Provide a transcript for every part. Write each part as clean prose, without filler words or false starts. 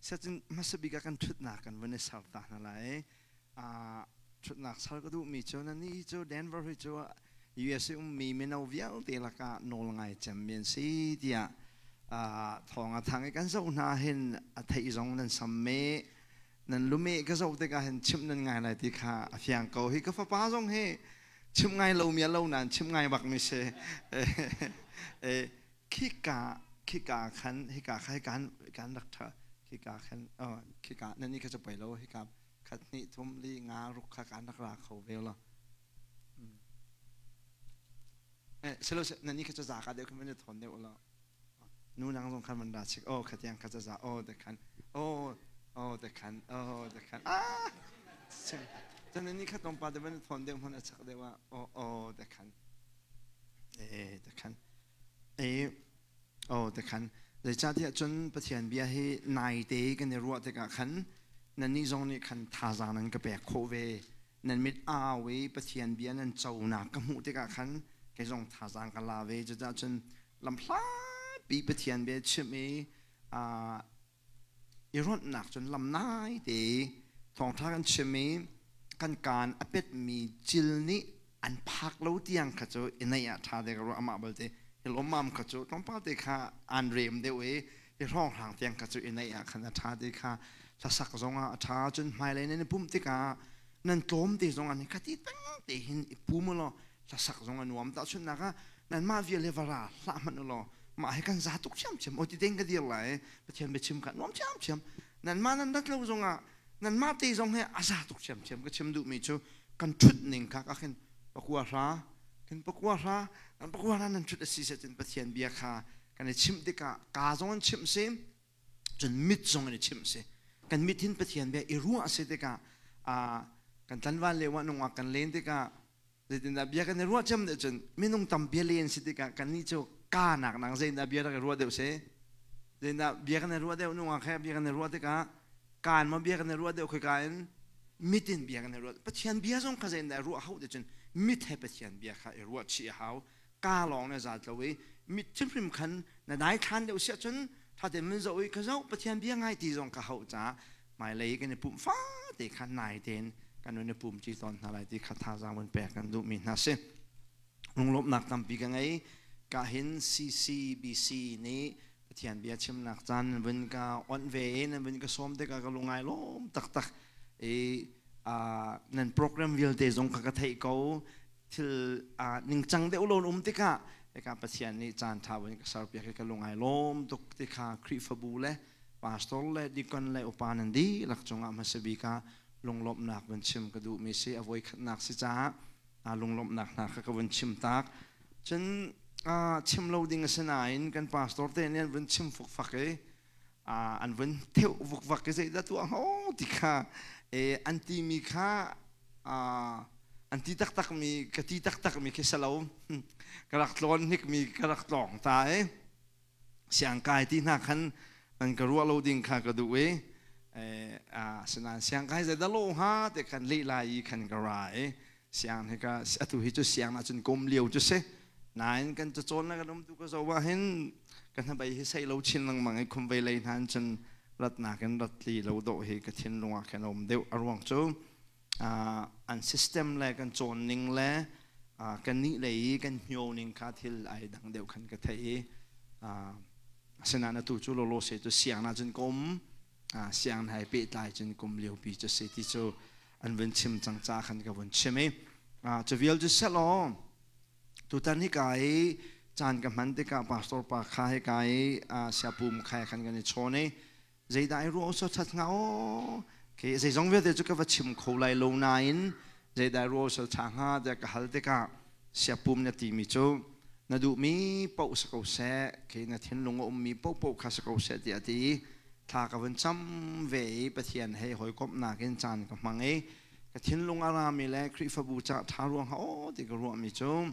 Siacun hmasa bik ah kan ṭhutnak kan vun i ser ta hna lai. Ṭhutnak ser ka duhmi cu nannih cu Denver hi cu USA ummi mino vialte lakah nawl ngai cemmi an si tiah thawng a thang i kan zoh hna hin a theih zong nan sam me nan lume ka zoh tikah hin chimh nan ngai lai ti kha a fiang ko. Hi ka fapa zong hi chimh ngai lomi a lo nain chimh ngai bakmi si. Khika khika khan hika kha hika kan rak ṭha khika khan khika nan i kha cu pei lo hika khat hnih thum li nga ruk kha kan rak ra kho ve lo. Silo nan i kha cu za ka deuh khan van i thawn deuh lo. Nu nang zong khan van ra chik oh khatiang kha ca za oh te khan oh oh te khan oh te khan ah cun nan i kha tlawmpal te van i thawn deuh hmanh a chak deuh ah oh oh te khan eh te khan. E oh te khan. Zeicahtiah cun Pathian bia hi naite kan i ruah tikah khan nannih zong nih khan thazaang nan ka pek khawh ve. Nan mit au i Pathian bia nan conak ka hmuh tikah khan kei zong thazaang ka la ve. Cucaah cun lamhlatpi Pathian bia chimh i i ronhnak cun lam naite thawngṭha kan chim i kan kaan a petmi cil nih an phak lo tiang kha cu i neih ah ṭha te ka ruah. Amah balte hi lawmmam kha cu tlawmpal te kha an rem deuh i hi hrawnghrang tiang kha cu i neih ah khan a ṭha ti kha hlasak zongah a ṭha. Cun hmailei nan i pumh tikah nan tlawm te zong an khati tang te hin i pum law hlasak zong a nuam. Tahchunhnak ah nanmah vial hi va ra hlah hmanh u law mah hi kan za tuk ṭhiamṭhiam o ti tein ka dir lai. Pathian biachim kha nuam ṭhiamṭhiam. Nanmah nan rat lo zongah nanmah te zong he a za tuk ṭhiamṭhiam. Ka chim duhmi cu kan ṭhut ning kha ka khin pakua hra khin pakua hra kan pakua hra nan ṭhut a si cun Pathian bia kha kan i chimh tikah ka zong an chimh si, cun mit zong an i chimh si. Kan mit hin Pathian bia i ruah si tikah kan tlanval lio ah nungak kan len tikah zeitindah bia kan i ruah cem deuh? Cun minung tam bia len si tikah kannih cu ka nak nang zeitindah bia rak i ruah deuh si? Zeitindah bia kan i ruah deuh? Nungak he bia kan i ruah tikah kaan ma bia kan i ruah deuh? Khoika in? Mit in bia kan i ruah. Pathian bia zong kha zeitindah ruah hau deuh? Cun mit he Pathian bia kha i ruah chih a hau. Ka lawng na zaat lo i mit hrimhrim khan na daithlan deuh siah cun thaten mun zoh i ka zoh Pathian bia ngai ti zong ka hauh caah hmailei kan i pumh fate kha nai tein kan nun i pum ṭi tawn hna lai ti kha thazaang vun pek kan duhmi hna si. Lunglawmhnak tampi ka ngei. Ka hin CCBC nih Pathian bia chimnak caan nan vun ka onh ve i nan vun ka sawm tikah ka lungai lawm taktak i nan program vialte zong kha ka theih ko. Thil ningcang deuh lo um tikah hika Pathian nih caan ṭha vun ka serpiak i ka lungai lawm tuk ti kha Khrihfabu le pastor le deacon le upa nan dihlak cungah hmasa bik ah lunglawmhnak vun chim ka duhmi si. A voikhatnak si caah lunglawmhnak hna kha ka vun chim tak. Cun chim lo ding a si nain kan pastor te nih an vun chim fukfak i an vun theuh vukvak i zeidah tuah hnga ti kha an timi kha an ti taktak mi ka ti taktak mi khi si lo. Ka rak tlawn hnik mi ka rak tlawng ta i siangkai ti hna khan an ka ruah lo ding kha ka duh i asinain siangkai zeidah lo hnga te khan leh lai i khan ka ra i siang hi ka atu hi cu siang ah cun kum lio cu si nain kan cacawn na kan um tu ka zo ah hin ka hnabei hi sei lo chin lengmang i khum vei lei hna cun ratnak in rat li lo dawh hi ka thinlung ah khan a um deuh. A ruang cu an system le kan cawn ning le kan nih lei i kan hmio ning kha thil ai dang deuh khan ka theih i asinain atu cu lolo se cu siang na cun ka um siang hai pehtlai cun kum liopi cu si ti cu an vun chim cang ca khan ka vun chim i cu vial cu selaw tutan hi ka i caan ka hman tikah pastor pa kha hi ka i siapum khai khan kan i chawn i zeidah i ruah usawh that hnga aw ke zeizong vialte cu ka va chim kho lai lo nain zeidah i ruah usawh tha hnga tiah ka hal tikah siapum na timi cu na duhmi paoh si ko seh, ke na thinlung a ummi paohpaoh kha si ko seh tiah a ti i thla ka vun cam ve i Pathian he hawikomhnak in caan ka hmang i ka thinlung a rami le Khrihfabu ca ṭha ruang aw ti ka ruahmi cu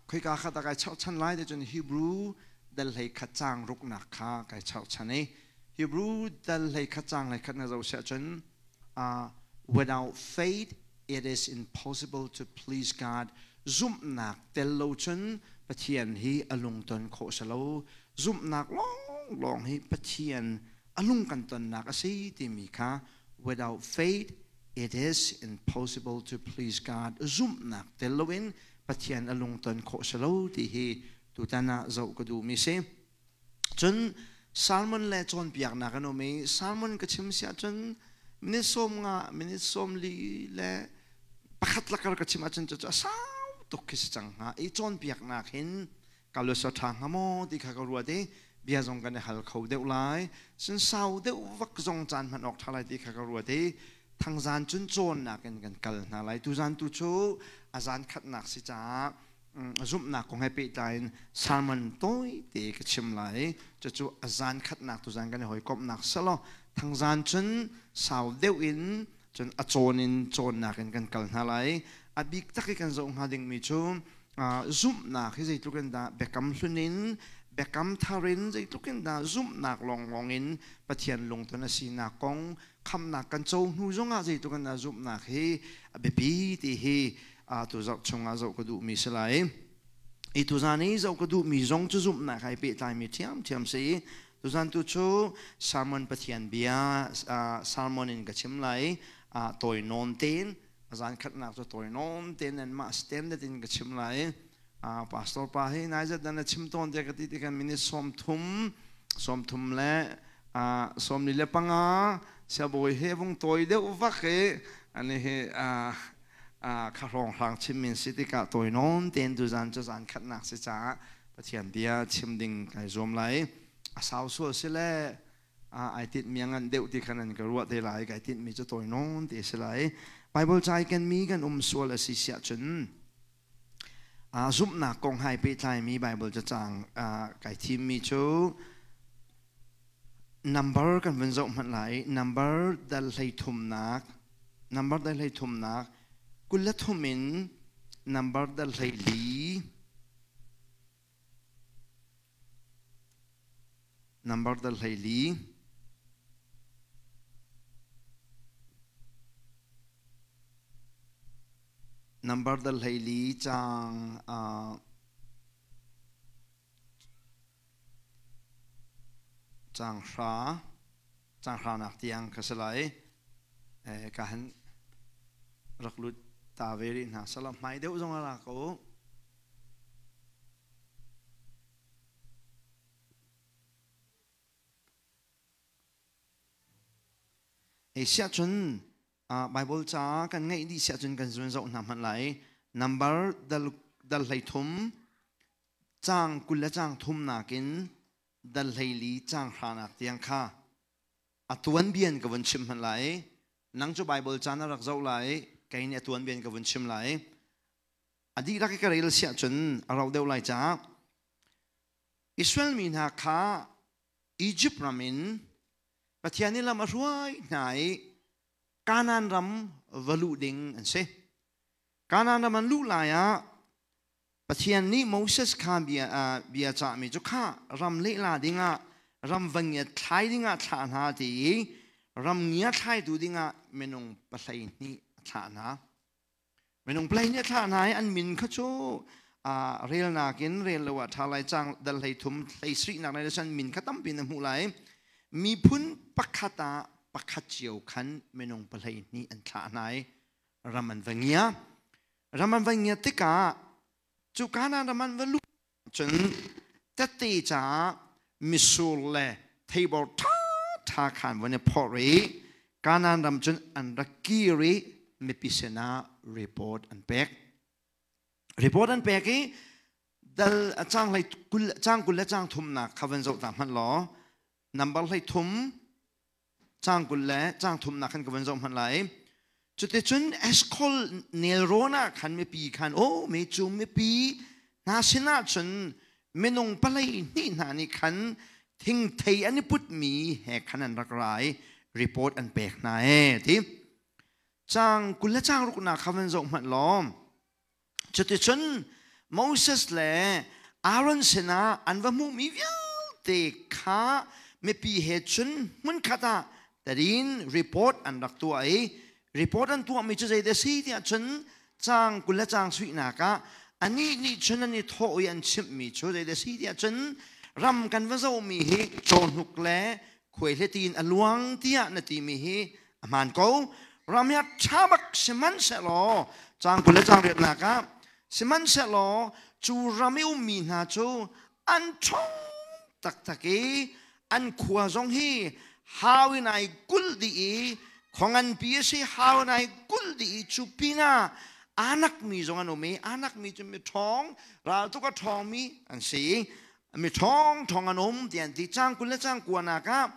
khoika khat ah kai cherhchan lai ti cun Hebrew dal hlei khat caang ruknak kha kai cherhchan i Hebrew dal hlei khat caang hlei khat na zoh siah cun, "Without faith it is impossible to please God." Zumhnak tel lo cun Pathian hi a lungton khawh si lo. Zumhnak lawnglawng hi Pathian a lung kan tonnak a si timi kha without faith it is impossible to please God. Zumhnak tel loin Pathian a lungton khawh si lo ti hi tutan ah zoh ka duhmi si. Cun sermon le cawnpiaknak an um i sermon ka chim si ahcun minute 15, minute 41 lakar ka chim ahcun cucu a sau tuk khi si cang hnga. I cawnpiaknak hin ka lusa ṭha hnga maw ti kha ka ruat i bia zong kan i hal kho deuh lai. Cun sau deuh vak zong caan hman awk ṭha lai ti kha ka ruat i thangzan cun cawnnak in kan kal hna lai. Tuzan tu cu a zan khatnak si caah zumhnak kong he pehtlai in sermon tawite ka chim lai. Cucu a zan khatnak tuzan kan i hawikomhnak selaw thangzan cun sau deuh in cun a cawn in cawnnak in kan kal hna lai. A bik tak i kan zoh hnga dingmi cu zumhnak hi zeitluk in dah biakam hlun in biakam thar in zeitluk in dah zumhnak lawnglawng in Pathian lungton a sinak kong khamnak kan co hnu zongah zeitluk in dah zumhnak hi a biapi ti hi tu zarh chungah zoh ka duhmi si lai. I tuzan i zoh ka duhmi zong cu zumhnak hai pehtlaimi ṭhiamṭhiam si. Tuzan tu cu sermon Pathian bia sermon in ka chim lai. Tawi nawn tein zan khatnak cu tawi nawn tein anmah standard in ka chim lai. Pastor pa hi nai zat dan na chim tawn tiah ka ti tikhan minute 30 30 le 45 siabawi he vung tawi deuh vak i ani hi kha hrawnghrang chimmin si tikah tawi nawn tein tuzan cu zan khatnak si caah Pathian bia chim ding kai zuam lai. A sau sual si le ai tinh mi a ngan deuh ti khan an ka ruah te lai. Kai tinh mi cu tawi nawn te si lai. Bible cai ken mi kan um sual a si siah cun zumhnak kong hai pehtlai mi Bible cacang kai thim mi cu number kan vun zoh hmanh lai. Number dal hlei thumnak, number dal hlei thumnak 23 in number dal 24, number dal 24, number dal 24 cang caang hra caang hranak tiang ka si lai. Ka han rak lut ta ve rih hna salam hmai deuh zong a ra ko. Ei siah cun Bible ca kan ngeih dih siah cun kan zun zoh hna hmanh lai. Number dal dal 33 caang 20 le caang thum nakin dal 24 caang hranak tiang kha a tuanbian ka vun chim hmanh lai. Nang cu Bible ca na rak zoh lai, kei nih a tuanbian ka vun chim lai. A dihlak i ka rel siah cun a rauh deuh lai caah Israel mi hna kha Egypt ram in Pathian nih lam a hruai hna i Kanaan ram va luh ding an si. Kanaan ram an luh lai ah Pathian nih Moses kha bia cahmi cu kha ram lehla dingah ram va ngiat thlai dingah thlah hna ti i ram ngia thlaitu dingah minung 12 a thlah hna. Minung 12 a thlah hna i an min kha cu relnak in rel lo ah ṭha lai cang dal 33 27 nak lai le min kha tampi na hmuh lai. Miphun pakhat ah pakhat cio khan minung 12 an thlah hna i ram an va ngia. Ram an va ngiat tikah cu Kanaan ram an va luh cun tette caah mitsur le theibor ṭhaṭha khan van i phorh i Kanaan ram cun an rak kir i mipi sinah report an pek. Report an pek i dal caang hlei kul caang 20 le caang thumnak kha van zoh ta hmanh law number 33 caang 20 le caang thumnak khan ka van zoh hmanh lai. Cuticun Eshkol nelrawn ah khan mipi khan o me cu mipi hna sinah cun minung 12 hna nih khan thingthei an i putmi he khan an rak ra i report an pek hna e ti. Caang 20 le caang ruknak kha van zoh hmanh law cuticun Moses le Aaron sinah an va hmuhmi vialte kha mipi he cun hmunkhat ah tarin report an rak tuah i report an tuahmi cu zeidah si tiah cun caang 20 le caang suihnak ah anih nih cun an i thawh i an chimhmi cu zeidah si tiah cun ram kan va zohmi hi cawhnuk le Khuaihleti in a luang tiah na timi hi a hmaan ko. Ram hi a ṭha bak sihmanhsehlaw caang 20 le caang riatnak ah sihmanhsehlaw cu ram i ummi hna cu an ṭhawng taktak i an khua zong hi hau in ai kulh dih i khua nganpi a si, hau in ai kulh dih i cu pinah anak mi zong an um i anak mi cu mi ṭhawng raltuk a ṭhawngmi an si i mi ṭhawng ṭhawng an um ti an ti. Caang 20 le caang kuanak ah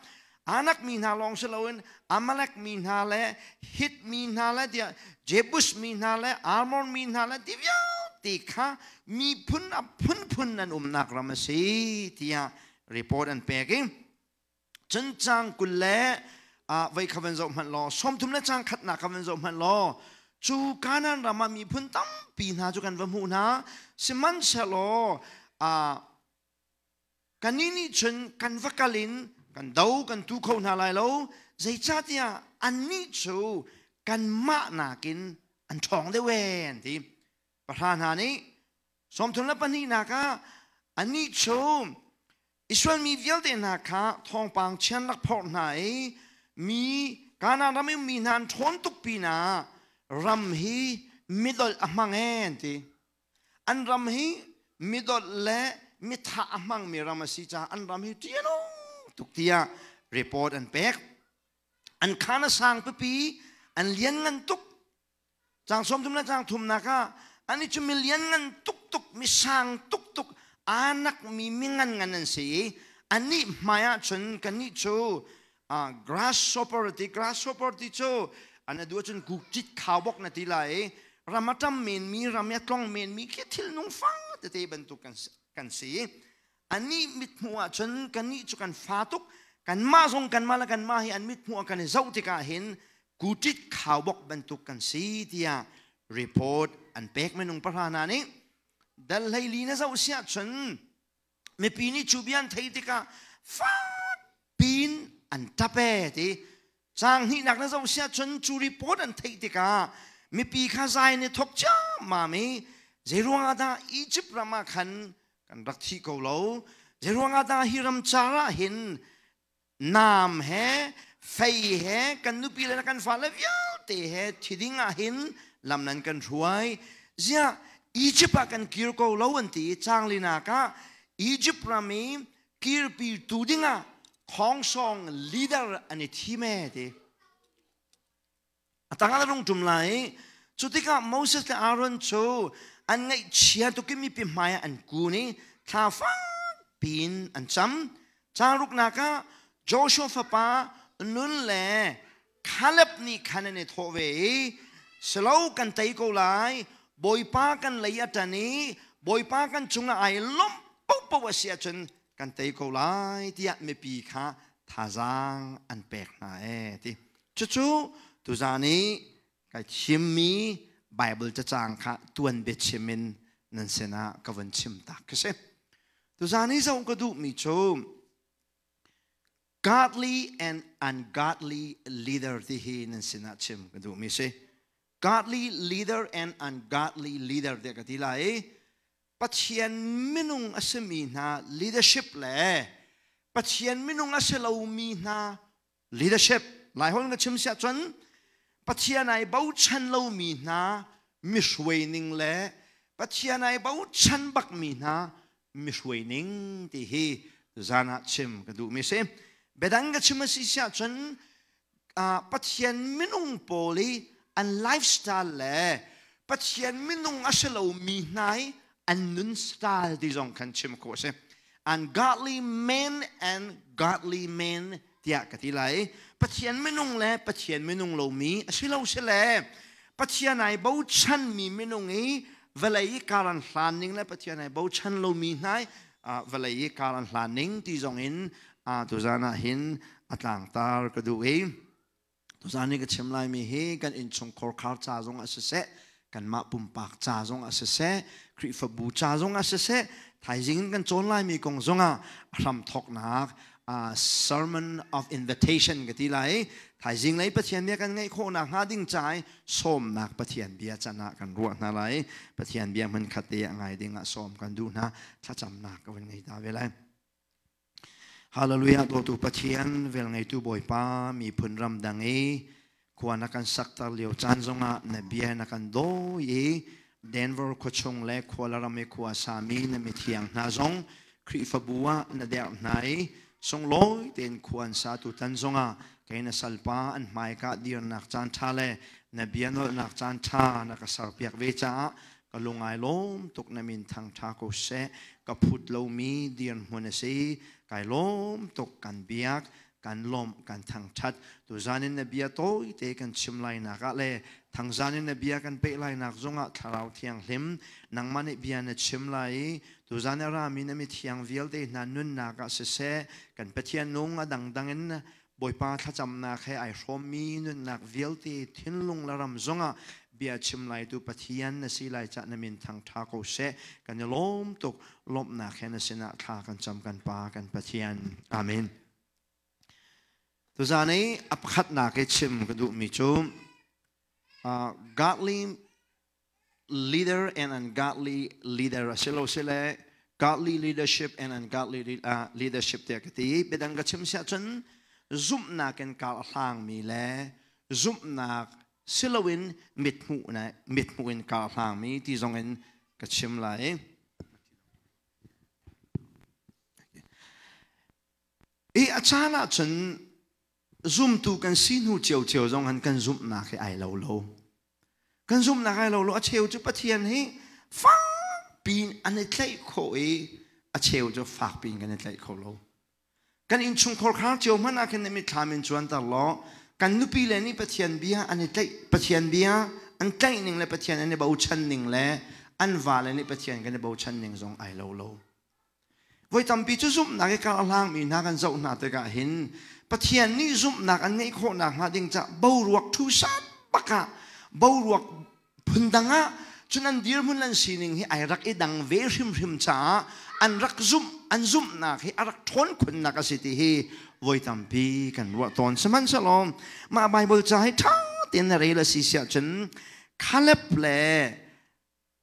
Anak mi hna lawng si loin Amalek mi hna le Hit mi hna le tiah Jebus mi hna le Amor mi hna le ti vialte kha miphun a phunphun an umnak ram a si tiah report an pek i cun caang 20 le vei kha van zoh hmanh law 30 le caang khatnak kha van zoh hmanh law cu Kanaan ram ah miphun tampi hna cu kan va hmuh hna, sihmanhsehlaw kannih nih cun kan va kal in kan do kan tu kho hna lai lo, zeicahtiah annih cu kanmah nakin an ṭhawng deuh ee an ti. Pahra hna nih 32nak ah annih cu Israel mi vialte hna kha thawngpang chian rak phorh hna i mi Kanaan ram i mi hna an ṭhawn tuk pinah ram hi midolh a hmang ee an ti. An ram hi midolh le mithah a hmangmi ram a si caah an ram hi ṭianung tuk tiah report an pek. An khaan a sang pipi, an lianngan tuk. Caang 30 le caang thumnak ah ani cu mi lianngan tuktuk, mi sang tuktuk, aa nakmi mi nganngan an si i anih hmai ah cun kannih cu grasshopper ti, grasshopper ti cu an adu ahcun kukcit khaubok na ti lai i ram a ṭam menmi, ram i a tlong menmi khi thil nung fang tete bantuk kan si. Anih mithmuh ahcun kannih cu kan fa tuk, kanmah zong kanmah le kanmah hi an mithmuh ah kan i zoh tikah hin kuṭit khaubok bantuk kan si tiah report an pek. Minung pahra hna nih dal 14 na zoh siah cun mipi nih cu bia an theih tikah fak piin an ṭap ee ti. Caang hnihnak na zoh siah cun cu report an theih tikah mipi kha zai in i thok ciammam i zeiruang ah dah Egypt ram ah khan kan rak thi ko lo, zeiruang ah dah hi ram car ah hin naam he fei he kan nupi le kan fale vialte he thi ding ah hin lam nan kan hruai, ziah Egypt ah kan kir ko lo an ti. Caang linak ah Egypt ram i kirpi tu ding ah khongsong leader an i thim e ti. A tangah na rung ṭum lai. Cu tikah Moses le Aaron cu an ngaihchia tuk i mipi hmaiah an kun i thla fakpi in an cam. Caang ruknak ah Joshua fapa Nun le Caleb nih khan an i thawh ve i silo kan tei ko lai, Bawipa kan lei a ṭan i Bawipa kan cungah ai lawmh paohpaoh a si ahcun kan tei ko lai tiah mipi kha thazaang an pek hna ee ti. Cucu tuzaan i kai thimmi Bible cacang kha tuan biachim in nan sinah ka vun chim tak ka si. Tuzaan i zoh ka duhmi cu godly and ungodly leader ti hi nan sinah chim ka duhmi si. Godly leader and ungodly leader tiah ka ti lai i Pathian minung a simi hna leadership le Pathian minung a si lomi hna leadership. Laiholh ka chim siah cun Pathian ai bochan lomi hna mi hruai ning le Pathian ai bochan bakmi hna mi hruai ning ti hi zan ah chim ka duhmi si. Biadang ka chim a si siah cun Pathian minung pawl i an lifestyle le Pathian minung a si lomi hna i an nun style ti zong khan chim khawh a si. Ungodly men and godly men tiah ka ti lai. Pathian minung le Pathian minung lomi a si lo si le Pathian ai bochanmi minung i vawlei i kar an hlan ning le Pathian ai bochan lomi hna i vawlei i kar an hlan ning ti zong in tuzan ah hin a tlangtar ka duh i tuzan i ka chim laimi hi kan innchungkhar khar ca zong ah siseh, kanmah pumpak ca zong ah siseh, Khrihfabu ca zong ah siseh, thaizing in kan cawn laimi kong zong ah a hramthawknak sermon of invitation ka ti lai. Thaizing lei Pathian bia kan ngaih khawhnak hnga ding ca i sawmnak Pathian bia can ah kan ruah hna lai. Pathian bia hmun khat te ah ngai ding ah sawm kan duh hna. Thlacamnak ka van ngei ta ve lai. Hallelujah dawtu Pathian velngeitu Bawipa miphun ram dang i khua na kan sakter lio caan zongah na bia na kan dawi i Denver khuachung le khua ram i khua sami na mithiang hna zong Khrihfabu ah na derh hna i sunglawi tein khua an sa tu tan zongah kei na salpa an hmaika dirnak caan ṭha le na bia nolhnak caan ṭha na ka serpiak ve caah ka lungai lawm tuk na min thang ṭha ko seh. Ka phut lomi dirhmun a si, kai lawm tuk. Kan biak, kan lawmh, kan thangṭhat. Tuzan in na bia tawite kan chim lai nak ah le thangzan in na bia kan peh lai nak zongah Thlarau Thianghlim nangmah nih bia na chim lai i tuzan a rami na mithiang vialte hna nunnak ah siseh, kan Pathian nung a dangdang in Bawipa thlacamnak he ai hrawmmi nunnak vialte thinlung le ram zongah bia chim laitu Pathian na si lai cah na min thang ṭha ko seh. Kan i lawm tuk. Lawmhnak he na sinah thla kan cam, kan Pa, kan Pathian. Amen. Tuzan i a pakhatnak i chim ka duhmi cu godly leader and ungodly leader a si lo sile godly leadership and ungodly leadership tiah ka ti. Biadang ka chim siah cun zumhnak in kar a hlangmi le zumhnak siloin mithmuh mithmuh in kar a hlangmi ti zong in ka chim lai. I a caan ah cun zumtu kan si hnu ciocio zong han kan zumhnak hi ai lo lo. Kan zumhnak ai lo lo. A cheu cu Pathian hi fakpi an i tlaih khawh i a cheu cu fakpi in kan i tlaih kho lo. Kan innchungkhar khar cio hmanh ah khin na mitthlam in cuanter law kan nupi le nih Pathian bia an i tlaih, Pathian bia an tlaih ning le Pathian an i bochan ning le an vale nih Pathian kan i bochan ning zong ai lo lo. Voi tampi cu zumhnak i kar a hlangmi hna kan zoh hna tikah hin Pathian nih zumhnak an ngeih khawh nakhnga ding cah boruak ṭhusat bak ah, boruak phundang ah cun an dirhmun an sining hi ai rak i dang ve hrimhrim caah an rak zumh, an zumhnak hi a rak ṭhawn khunnak a si ti hi voi tampi kan ruah tawn. Sihmanhsehlaw mah Baibal ca hi ṭha tein na rel a si siah cun Caleb le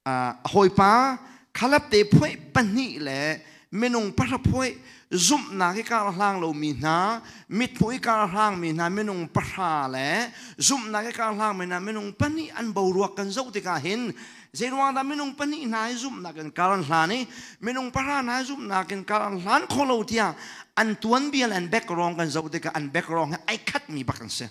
a hawipa Caleb te phuai pahnih le minung pahra phuai zumhnak i kar hlang lomi hna, mithmuh i kar hlangmi hna minung pahra le zumhnak i kar hlangmi hna minung pahnih an boruak kan zoh tikah hin zeiruang dah minung pahnih hna hi zumhnak in kar an hlan i minung pahra hna hi zumhnak in kar an hlan kho lo tiah an tuanbia le an background kan zoh tikah an background hi ai khatmi bak an si.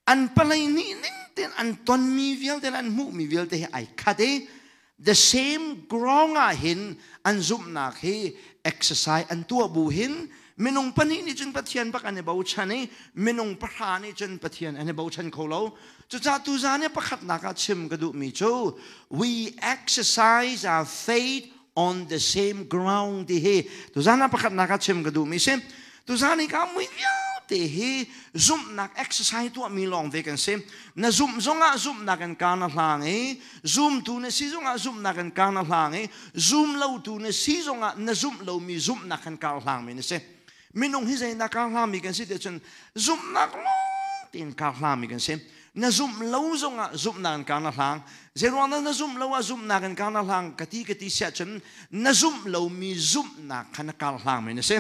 An palei nih ning tein an tonmi vialte le an hmuhmi vialte hi ai khat i the same ground ah hin an zumhnak hi exercise an tuah bu hin minung pahnih nih cun Pathian bak an i bochan i minung pahra nih cun Pathian an i bochan kho lo. Cucaah tuzan i pakhatnak ah chim ka duhmi cu we exercise our faith on the same ground ti hi tuzan ah pakhatnak ah chim ka duhmi si. Tuzan hi ka mui vialte hi zumhnak exercise tuahmi lawng ve kan si. Na zumh zongah zumhnak in ka na hlang i zumtu na si zongah zumhnak in ka na hlang i zum lotu na si zongah na zumh lomi zumhnak kan kar hlangmi na si. Minung hi zeidah kar hlangmi kan si ti cun zumhnak lawng tein kar hlangmi kan si. Na zumh lo zongah zumhnak in kar na hlang. Zeiruang dah na zumh lo ah zumhnak in kar na hlang ka ti siah cun na zumh lomi zumhnak kha na kar hlangmi na si.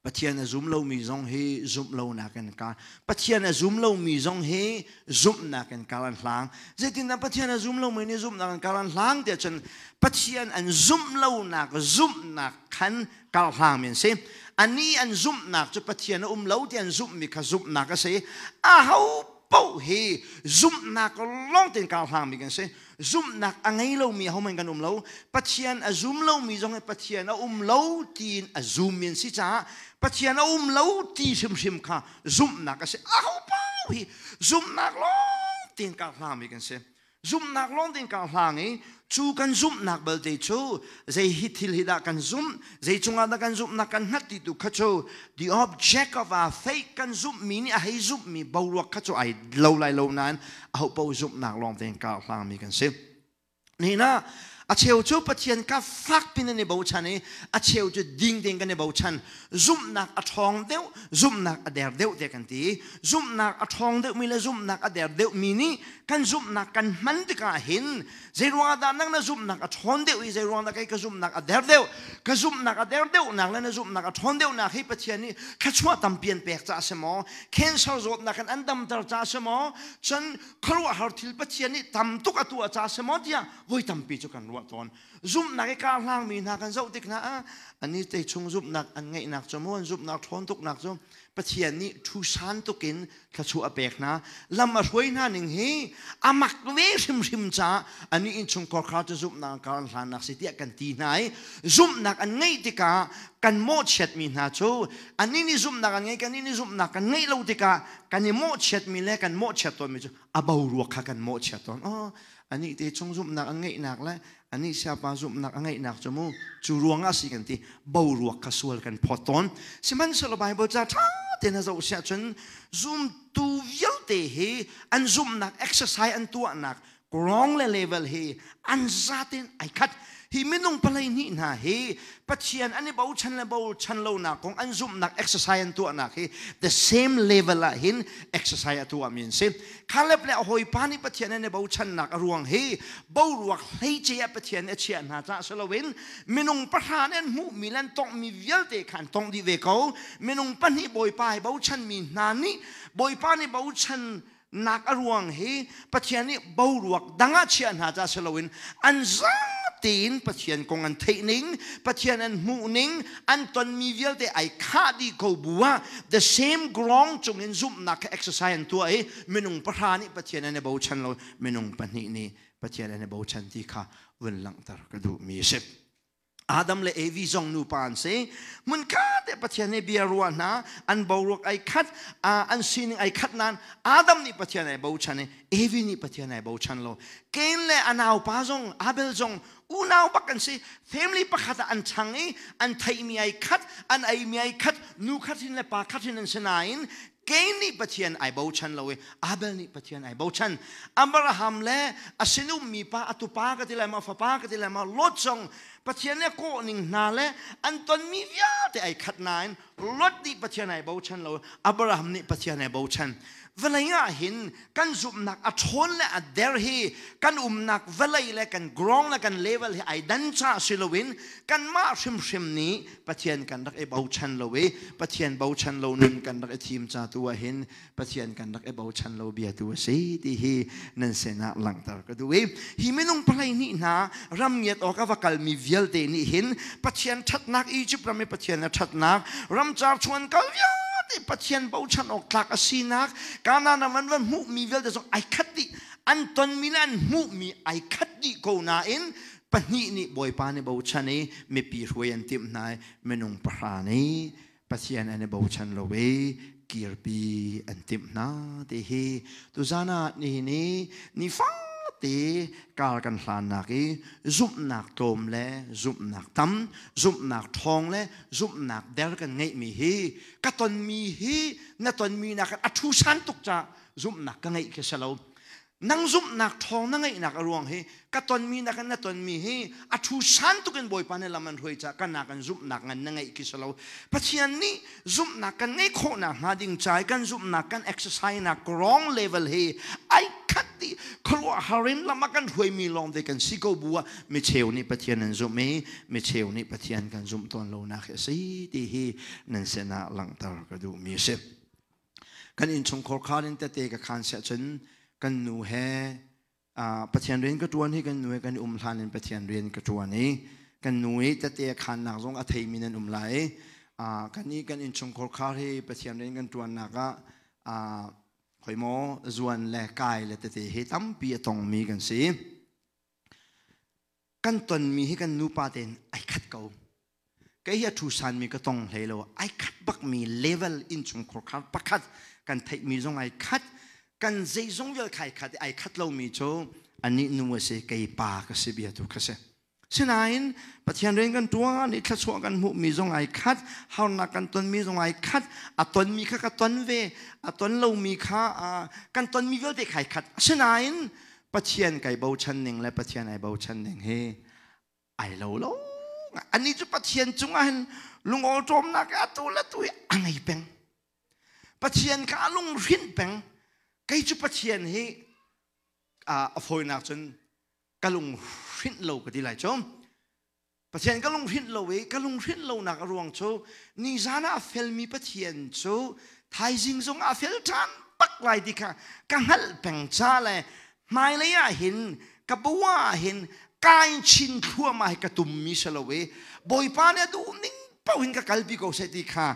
Pathian a zum lomi zong hi zumh lonak in kar, Pathian a zum lomi zong hi zumhnak in kar an hlang. Zeitindah Pathian a zum lomi nih zumhnak in kar an hlang tiah cun Pathian an zumh lonak zumhnak khan kar hlangmi an si. Ani an zumhnak cu Pathian a um lo ti an zumhmi kha zumhnak a si. Aho paoh hi zumhnak lawng tein kar hlangmi kan si. Zumhnak a ngei lomi ahohmanh kan um lo. Pathian a zum lomi zong hi Pathian a um lo tiin a zummi an si caah Pathian a um lo ti hrimhrim kha zumhnak a si. Aho paoh hi zumhnak lawng tein kar hlangmi kan si. Zumhnak lawng tein kar hlang i cu kan zumhnak belte cu zei hi thil hi dah kan zumh, zei cungah dah kan zumhnak kan hngat ti tu kha cu the object of our faith kan zumhmi nih a hei zumhmi boruak kha cu ai lo lai lo nain ahopaoh zumhnak lawng tein kar hlangmi kan si. Nihin ah A cheu cu Pathian ka fak pin an i bochan i a cheu cu ding ding kan i bochan. Zumhnak a ṭhawng deuh, zumhnak a der deuh te kan ti. Zumhnak a ṭhawng deuhmi le zumhnak a der deuhmi nih kan zumhnak kan hman tikah hin zeiruangah dah nang na zumhnak a ṭhawn deuh i zeiruang dah kei ka zumhnak a der deuh? Ka zumhnak a der deuhnak le na zumhnak a ṭhawn deuhnak hi Pathian nih thluachuah tampi an pek caah a si maw? Cancer zawtnak in an damter caah a si maw? Cun khuaruahhar thil Pathian nih tam tuk a tuah caah a si maw tiah voi tampi cu kan ruah tawn. Zumhnak i karhlangmi hna kan zoh tik hna ah ani te chung zumhnak an ngeihnak cu mu an zumhnak ṭhawn tuknak cu Pathian nih ṭhusan tukin thluachuah a pek hna. Lam a hruai hna ning hi a mak ve hrimhrim caah ani innchungkhar kha cu zumhnak kar an hlannak si tiah kan ti hna i zumhnak an ngeih tikah kan mawhchiatmi hna cu ani nih zumhnak an ngei kan nih zumhnak kan ngeih lo tikah kan i mawhchiatmi le kan mawhchiat tawnmi cu a boruak kha kan mawhchiat tawn. Oh, anih te chung zumhnak an ngeihnak le anih siapa zumhnak a ngeihnak cu mu cu ruangah si kan ti boruak kha sual kan phawt tawn. Sihmanhsehlaw Bible ca ṭha tein a zoh siah cun zumtu vialte hi an zumhnak exercise an tuahnak wrong le level hi an zatin ai khat. Hi minung palei hnih hna hi Pathian an i bochan le bochan lonak kong an zumhnak exercise an tuahnak hi the same level ah hin exercise a tuahmi an si. Caleb le a hawipa nih Pathian an i bochannak a ruang hi boruak hleice ah Pathian a chiah hna caah si loin minung pahra nih an hmuhmi le an tonghmi vialte kha an tongh dih ve ko. Minung pahnih Bawipa i bochanmi hna nih Bawipa nih bochan nak a ruang hi Pathian nih boruak dang ah chiah hna ca si loin an zatein Pathian kong an theih ning, Pathian an hmuh ning, an tonmi vialte ai khah dih ko bu ah the same ground cungin zumhnak kha exercise an tuah i minung pahra nih Pathian an i bochan lo, minung pahnih nih Pathian an i bochan ti kha vun langhter ka duhmi a si. Adam le Evi zong nupa an si. Hmunkhat te Pathian nih bia ruah hna, an boruak ai khat, an sining ai khat nain Adam nih Pathian ai bochan i Evi nih Pathian ai bochan lo. Cain le a naupa zong Abel zong unau bak an si. Family pakhat ah an chang i an theihmi ai khat, an eimi ai khat, nu khat hin le pa khat hin an si nain Cain nih Pathian ai bochan lo i Abel nih Pathian ai bochan. Abraham le a sinum mi pa a tupa ka ti lai ma fapa ka ti lai ma Lot zong Pathian nih a kawh ning hna le an tonmi vialte ai khat nain Lot nih Pathian ai bochan lo Abraham nih Pathian ai bochan. Vawlei ah hin kan zumhnak a ṭhawn le a der hi kan umnak vawlei le kan ground le kan level hi ai dan ca si loin kanmah hrimhrim nih Pathian kan rak i bochan lo i Pathian bochan lo nun kan rak i thim ca tu ah hin Pathian kan rak i bochan lo bia tu a si ti hi nan sinah langhter ka duh i hi minung palei nih hna ram ngiat awk a va kalmi vialte nih hin Pathian ṭhatnak, Egypt ram i Pathian a ṭhatnak, ramcar chuan kal vialte Pathian bochan awk tlak a sinak, Kanaan ram an va hmuhmi vialte zong ai khat dih, an tonmi le an hmuhmi ai khat dih ko nain pahnih nih Bawipa nih bochan i mipi hruai an timh hna i minung pahra nih Pathian an i bochan lo i kirpi an timh hna ti hi tuzan ah nihin i nifate kar kan hlannak i zumhnak tlawm le zumhnak tam, zumhnak ṭhawng le zumhnak der kan ngeihmi hi ka tonmi hi na tonmi nakin a ṭhusan tuk caah zumhnak ka ngeih khi si lo. Nang zumhnak ṭhawng na ngeihnak a ruang hi ka tonmi nakin na tonmi hi a ṭhu san tukin Bawipa nih lam an hruai caah kan nakin zumhnak ngan na ngeih khi si lo. Pathian nih zumhnak kan ngeih khawhnak hnga ding ca i kan zumhnak kan exercise nak wrong level hi ai khat dih. Khuaruahhar in lam a kan hruaimi lawng te kan si ko bu ah micheu nih Pathian an zumh i micheu nih Pathian kan zumh tawn lonak hi a si ti hi nan sinah langhter ka duhmi a si. Kan innchungkhar khaan in tete ka khaan siah cun kan nu he Pathian rian ka ṭuan hi kan nu he kan i um hlan in Pathian rian ka ṭuan i kan nu i tete a khaannak zong a theimi nan um lai i kan i kan innchungkhar khar hi Pathian rian kan ṭuannak ah khoi maw zuan le kai le tete hi tampi a tongmi kan si. Kan tonmi hi kan nupa tein ai khat ko. Kei hi a ṭhusanmi ka tong hlei lo. Ai khat bakmi level innchungkhar khar pakhat kan theihmi zong ai khat. Kan zeizong vial khai khat i ai khat lomi cu anih nu a si, kei pa ka si bia tu kha si. Sinain Pathian rian kan ṭuan i thluachuah kan hmuhmi zong ai khat, harnak kan tonmi zong ai khat, a tonmi kha ka ton ve, a ton lomi kha kan tonmi vialte kha ai khat. Asinain Pathian kai bochan ning le Pathian ai bochan ning hi Ai lo lo. Ani cu Pathian cungah hin lungawṭawmnak atu le tu hi a ngei peng. Pathian kha a lunghrinh peng. Kei cu Pathian hi a fawinak cun ka lunghrinh lo ka ti lai cu. Pathian ka lunghrinh lo i ka lunghrinh lonak a ruang cu nizan ah a felmi Pathian cu thaizing zong ah a fel ṭhan bak lai ti kha ka hngalh peng ca le hmailei ah hin ka bua ah hin kai chin thluahmah hi ka tummi si lo i Bawipa nih a duh ning paoh in ka kalpi ko seh ti kha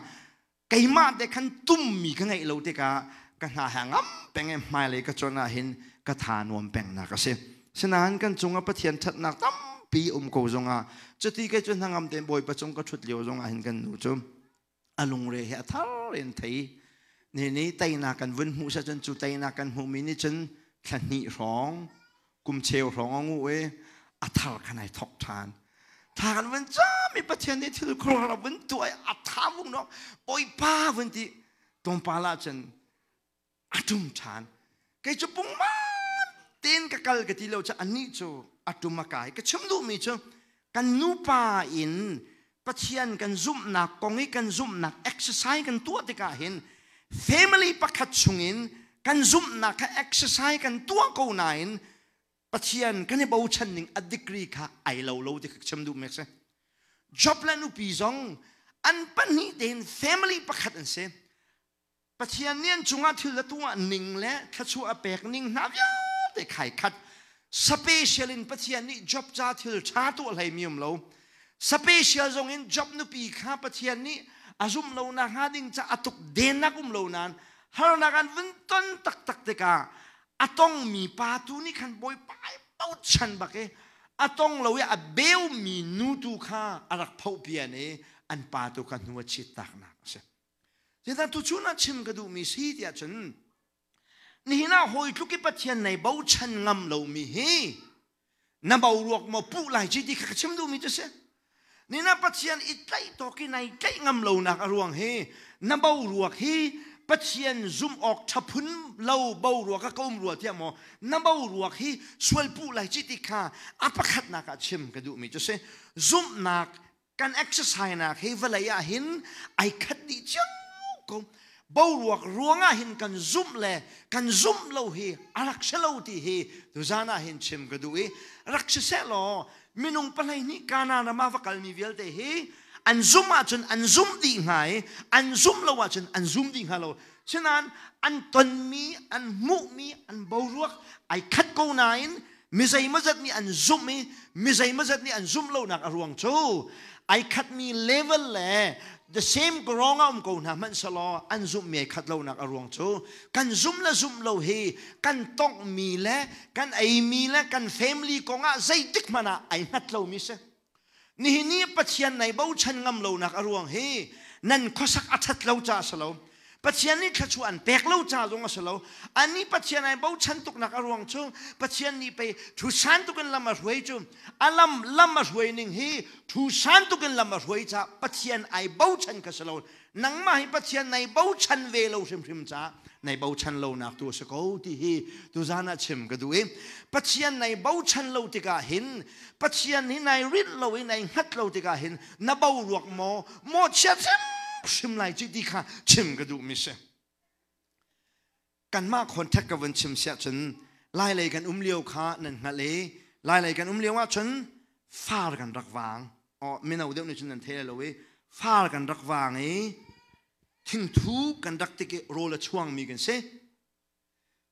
keimah te khan tummi ka ngeih lo tikah ka hna he ngam peng i hmailei ka cuanh ah hin ka tha nuam pengnak a si. Sinain kan cungah Pathian ṭhatnak tampi um ko zongah cuti kei cu hnangam tein Bawipa cung ka ṭhut lio zongah hin kan nu cu a lungre he a thar in thei ni ni teinak kan vun hmuh seh cun cu teinak kan hmuhmi nih cun thla hnih hrawng kum cheu hrawng a ngu i a thar khan ai thok ṭhan thla kan vun cam i Pathian nih thil khuaruahhar a vun tuah i a tha vung no Bawipa vun ti tlawmpal ah cun a ṭum ṭhan kei cu pungman tein ka kal ka ti lo cu anih cu a ṭum a kai ka chim duhmi cu kan nupa in Pathian kan zumhnak kong i kan zumhnak exercise kan tuah tikah hin family pakhat chungin kan zumhnak kha exercise kan tuah ko nain Pathian kan i bochan ning a degree kha ai lo lo ti kha chim duh mi a si. Job le nupi zong an pahnih tein family pakhat an si. Pathian nih an cungah thil a tuah ning le thluachuah a pek ning hna vialte khai khat. Special in Pathian nih Job ca thil ṭha tuah hlei mi um lo. Special zong in Job nupi kha Pathian nih a zumh lo nak hnga ding ca a tuk dennak um lo nain harnak an vun ton taktak tikah a tongmi pa tu nih khan Bawipa ai bochan bak i a tong lo i a beumi nu tu kha a rak phohpian i an pa tu kha hnu a chit taknak a si. Zeicah tuchun ah chim ka duhmi si tiah cun nihin ah hawi tluk i Pathian nei bochan ngam lomi hi na boruak maw puh lai ci ti kha ka chim duhmi cu si. Nihin ah Pathian i tlaih tawk i nai tlaih ngam lonak a ruang hi na boruak hi Pathian zumh awk ṭha phun lo boruak ah ka um rua tiah maw na boruak hi sual puh lai ci ti kha a pakhatnak ah chim ka duhmi cu si. Zumhnak kan exercise nak hi vawlei ah hin ai khat dih cio ko boruak ruangah hin kan zumh le kan zumh lo hi a rak si lo ti hi tuzan ah hin chim ka duh i rak si seh law minung pahlei nih Kanaan ram ah va kalmi vialte hi an zumh ahcun an zumh dih hnga i an zumh lo ahcun an zum dih hnga lo sinain an tonmi an hmuhmi an boruak ai khat ko nain mi zeimawzat nih an zumh i mi zeimawzat nih an zumh lonak a ruang cu ai khatmi level le the same ground ah um ko hna hmanh selaw an zumhmi ai khat lonak a ruang cu kan zumh le zumh lo hi kan tonghmi le kan eimi le kan family kongah zeitik hmanh ah ai hngat lomi si Nihin ni Pathian nei bochan ngam lonak a ruang hi nan khuasak a ṭhat lo caah a si lo. Pathian nih thluachuah an pek lo ca zong a si lo. Anih Pathian ai bochan tuknak a ruang cu Pathian nih pei thu san tuk in lam a hruai cu a lam lam a hruai ning hi thu san tuk in lam a hruai caah Pathian ai bochan kha si lo. Nangmah hi Pathian nei bochan ve lo hrimhrim caah nei bochan lonak tu a si ko ti hi tuzan ah chim ka duh i Pathian nei bochan lo tikah hin Pathian hi nai rinh lo i nai hngat lo tikah hin na boruak maw mawhchiat hrimhrim lai ci ti kha chim ka duhmi si. Kanmah contact ka vun chim siah cun Lailei kan um lio kha nan hngalh i Lailei kan um lio ahcun far kan rak vang. Oh, mino deuh nih cun nan thei lo i far kan rak vang i thingthu kan rak tik i rawl a chuangmi kan si.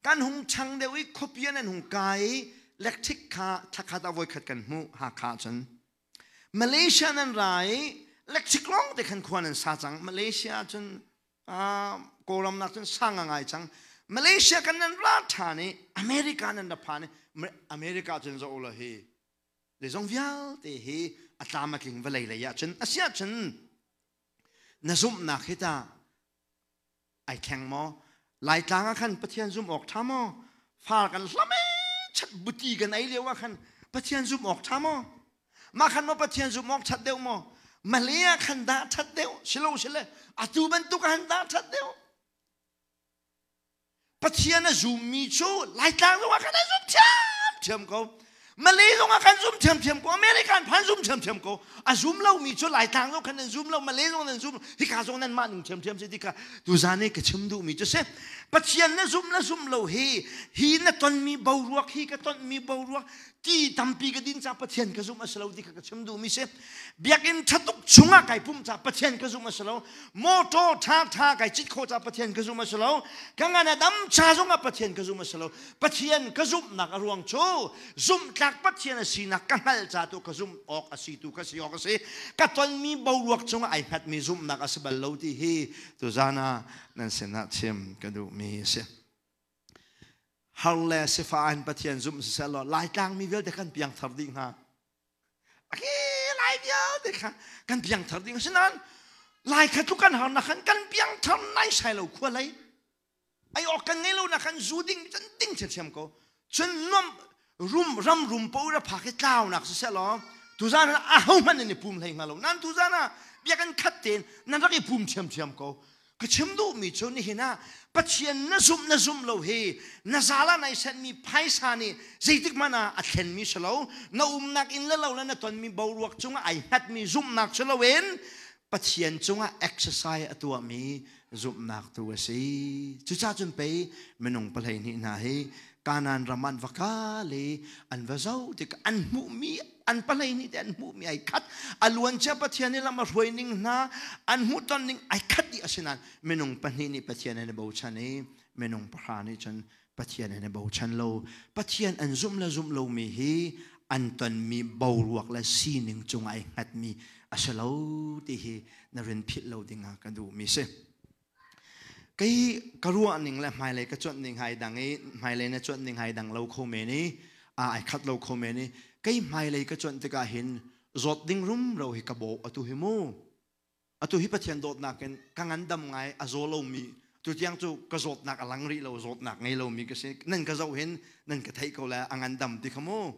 Kan hung ṭhang deuh i khuapi an hung kai i electric kha thlakhat ah voikhat kan hmuh Hakha cun. Malaysia nan ra i electric lawng te khan khua nan sa cang. Malaysia cun Kawlram nak cun sang ngai cang. Malaysia kan nan ra ṭhan i America nan ra phan i America cun zoh la hi zeizong vialte hi a tlam a tling vawlei lei ah cun a si ahcun na zumhnak hi ta ai thleng maw Laitlang ah khan Pathian zumh awk ṭha maw far kan hlam chat buti kan ei lio ah khan Pathian zumh awk ṭha maw Mah khan maw Pathian zumh awk ṭhat deuh maw? Malay ah khan dah ṭhat deuh? Silo sile atu bantuk ah han dah ṭhat deuh? Pathian a zummi cu Laitlang zongah khan a zum ṭhiamṭhiam ko. Malay zong ah kan zum thiamthiam ko, American phan zum thiamthiam ko. A zum lomi cu Laitlang zong khan nan zum lo, Malay zong nan zum, hika zong nan mah ning thiamthiam si ti kha tuzan i ka chim duhmi cu si. Pathian na zum na zum lo hi, hi na tonmi boruak, hi ka tonmi boruak, ti tampi ka din ca Pathian ka zum a si lo ti kha ka chim duhmi si. Biakinn ṭha tuk chungah kai pumh ca Pathian ka zum a si lo. Motor ṭha ṭha kai cit khawh ca Pathian ka zum a si lo. Ka ngan a dam cha zongah Pathian ka zum a si lo. Pathian ka zumhnak a ruang cu zumhtlak Pathian a sinak ka hngalh ca tu ka zumh awk a si tu ka si awk a si. Ka tonmi boruak cungah ai hngatmi zumhnak a si bal lo ti hi tuzan ah nan sinah chim ka duhmi a si. Har le sifah in Pathian zumh siseh law Laitlang mi vialte kan piangthar dih hnga. Aki Lai vialte kha kan piangthar ding asinain Lai kha tluk kan harnak khan kan piangthar naisai lo khua lei. Ai awk kan ngei lo na kan zu ding cun ding thiamthiam ko. Cun nuam rum ram rum po ra phak i tlaunak siseh law tuzan ah aho hmanh nan i pum hlei hnga lo. Nan tuzan ah biakinn khat tein nan rak i pum thiamthiam ko. Ka chim duhmi cu nihin ah Pathian na zumh na zumh lo hi na zal ah nai senhmi phaisa nih zeitik hmanh ah a thlenmi si lo. Na umnak inn le lo le na tonmi boruak cungah ai hngatmi zumhnak si loin Pathian cungah exercise a tuahmi zumhnak tu a si. Cucaah cun pei minung 12 hna hi Kanaan ram an va kal i an va zoh tikah an hmuhmi an 12 te an hmuhmi ai khat. A luancia Pathian nih lam a hruai ning hna an hmuhton ning ai khat dih asinain minung pahnih nih Pathian an i bochan i minung pahra nih cun Pathian an i bochan lo. Pathian an zumh le zumh lomi hi an tonmi boruak le sining cungah ai hngatmi a si lo ti hi na rin philh lo dingah ka duhmi si. Kei ka ruah ning le hmailei ka cuanh ning hai dang i hmailei na cuanh ning hai dang lo kho men i a ai khat lo kho men i kei hmailei ka cuanh tikah hin zawt ding rumro hi ka bawh atu hi mu. Atu hi Pathian dawtnak in ka ngandam ngai a zaw lomi tutiang cu ka zawtnak a lang rih lo zawtnak ngei lomi ka si nan ka zoh hin nan ka theih ko le a ngandam ti kha mu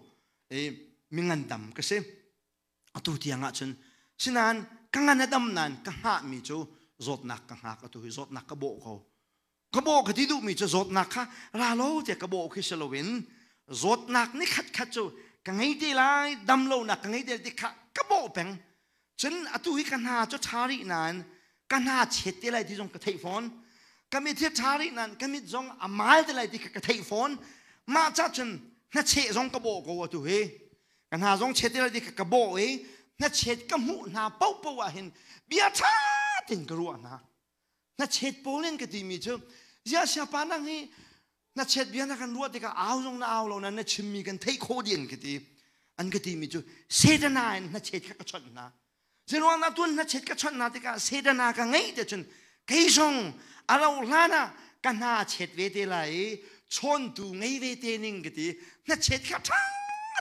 i mi ngandam ka si atu tiang ah cun sinain ka ngan a dam nain ka hngahmi cu zawtnak ka hngak atu hi zawtnak ka bawh ko ka bawh ka ti duhmi cu zawtnak kha ra lo tiah ka bawh khi si loin zawtnak ni khat khat cu ka ngei te lai dam lonak ka ngei te ti kha ka bawh peng cun atu hi ka hna cu ṭha rih nain ka hna chet te lai ti zong ka theih fawn ka mit hi ṭha rih nain ka mit zong a mal te lai ti kha ka theih fawn mah ca cun hnacheh zong ka bawh ko atu hi ka hna zong chet te lai ti kha ka bawh i hnachet ka hmuh hna paohpaoh ah hin bia ṭha tein ka ruah hna Hnachet pawl in ka timi cu ziah siapa nang hi hnachet bia na kan ruah tikah au zong na au lo na na chimmi kan theih khawh dih an ka ti. An ka timi cu Setana in hnachet kha ka chawnh hna. Zeiruang dah tun hnachet ka chawnh hna tikah Setana ka ngeih te cun kei zong a rauh hlan ah ka hna chet ve te lai i chawntu ngei ve te ning ka ti. Hnachet kha ṭha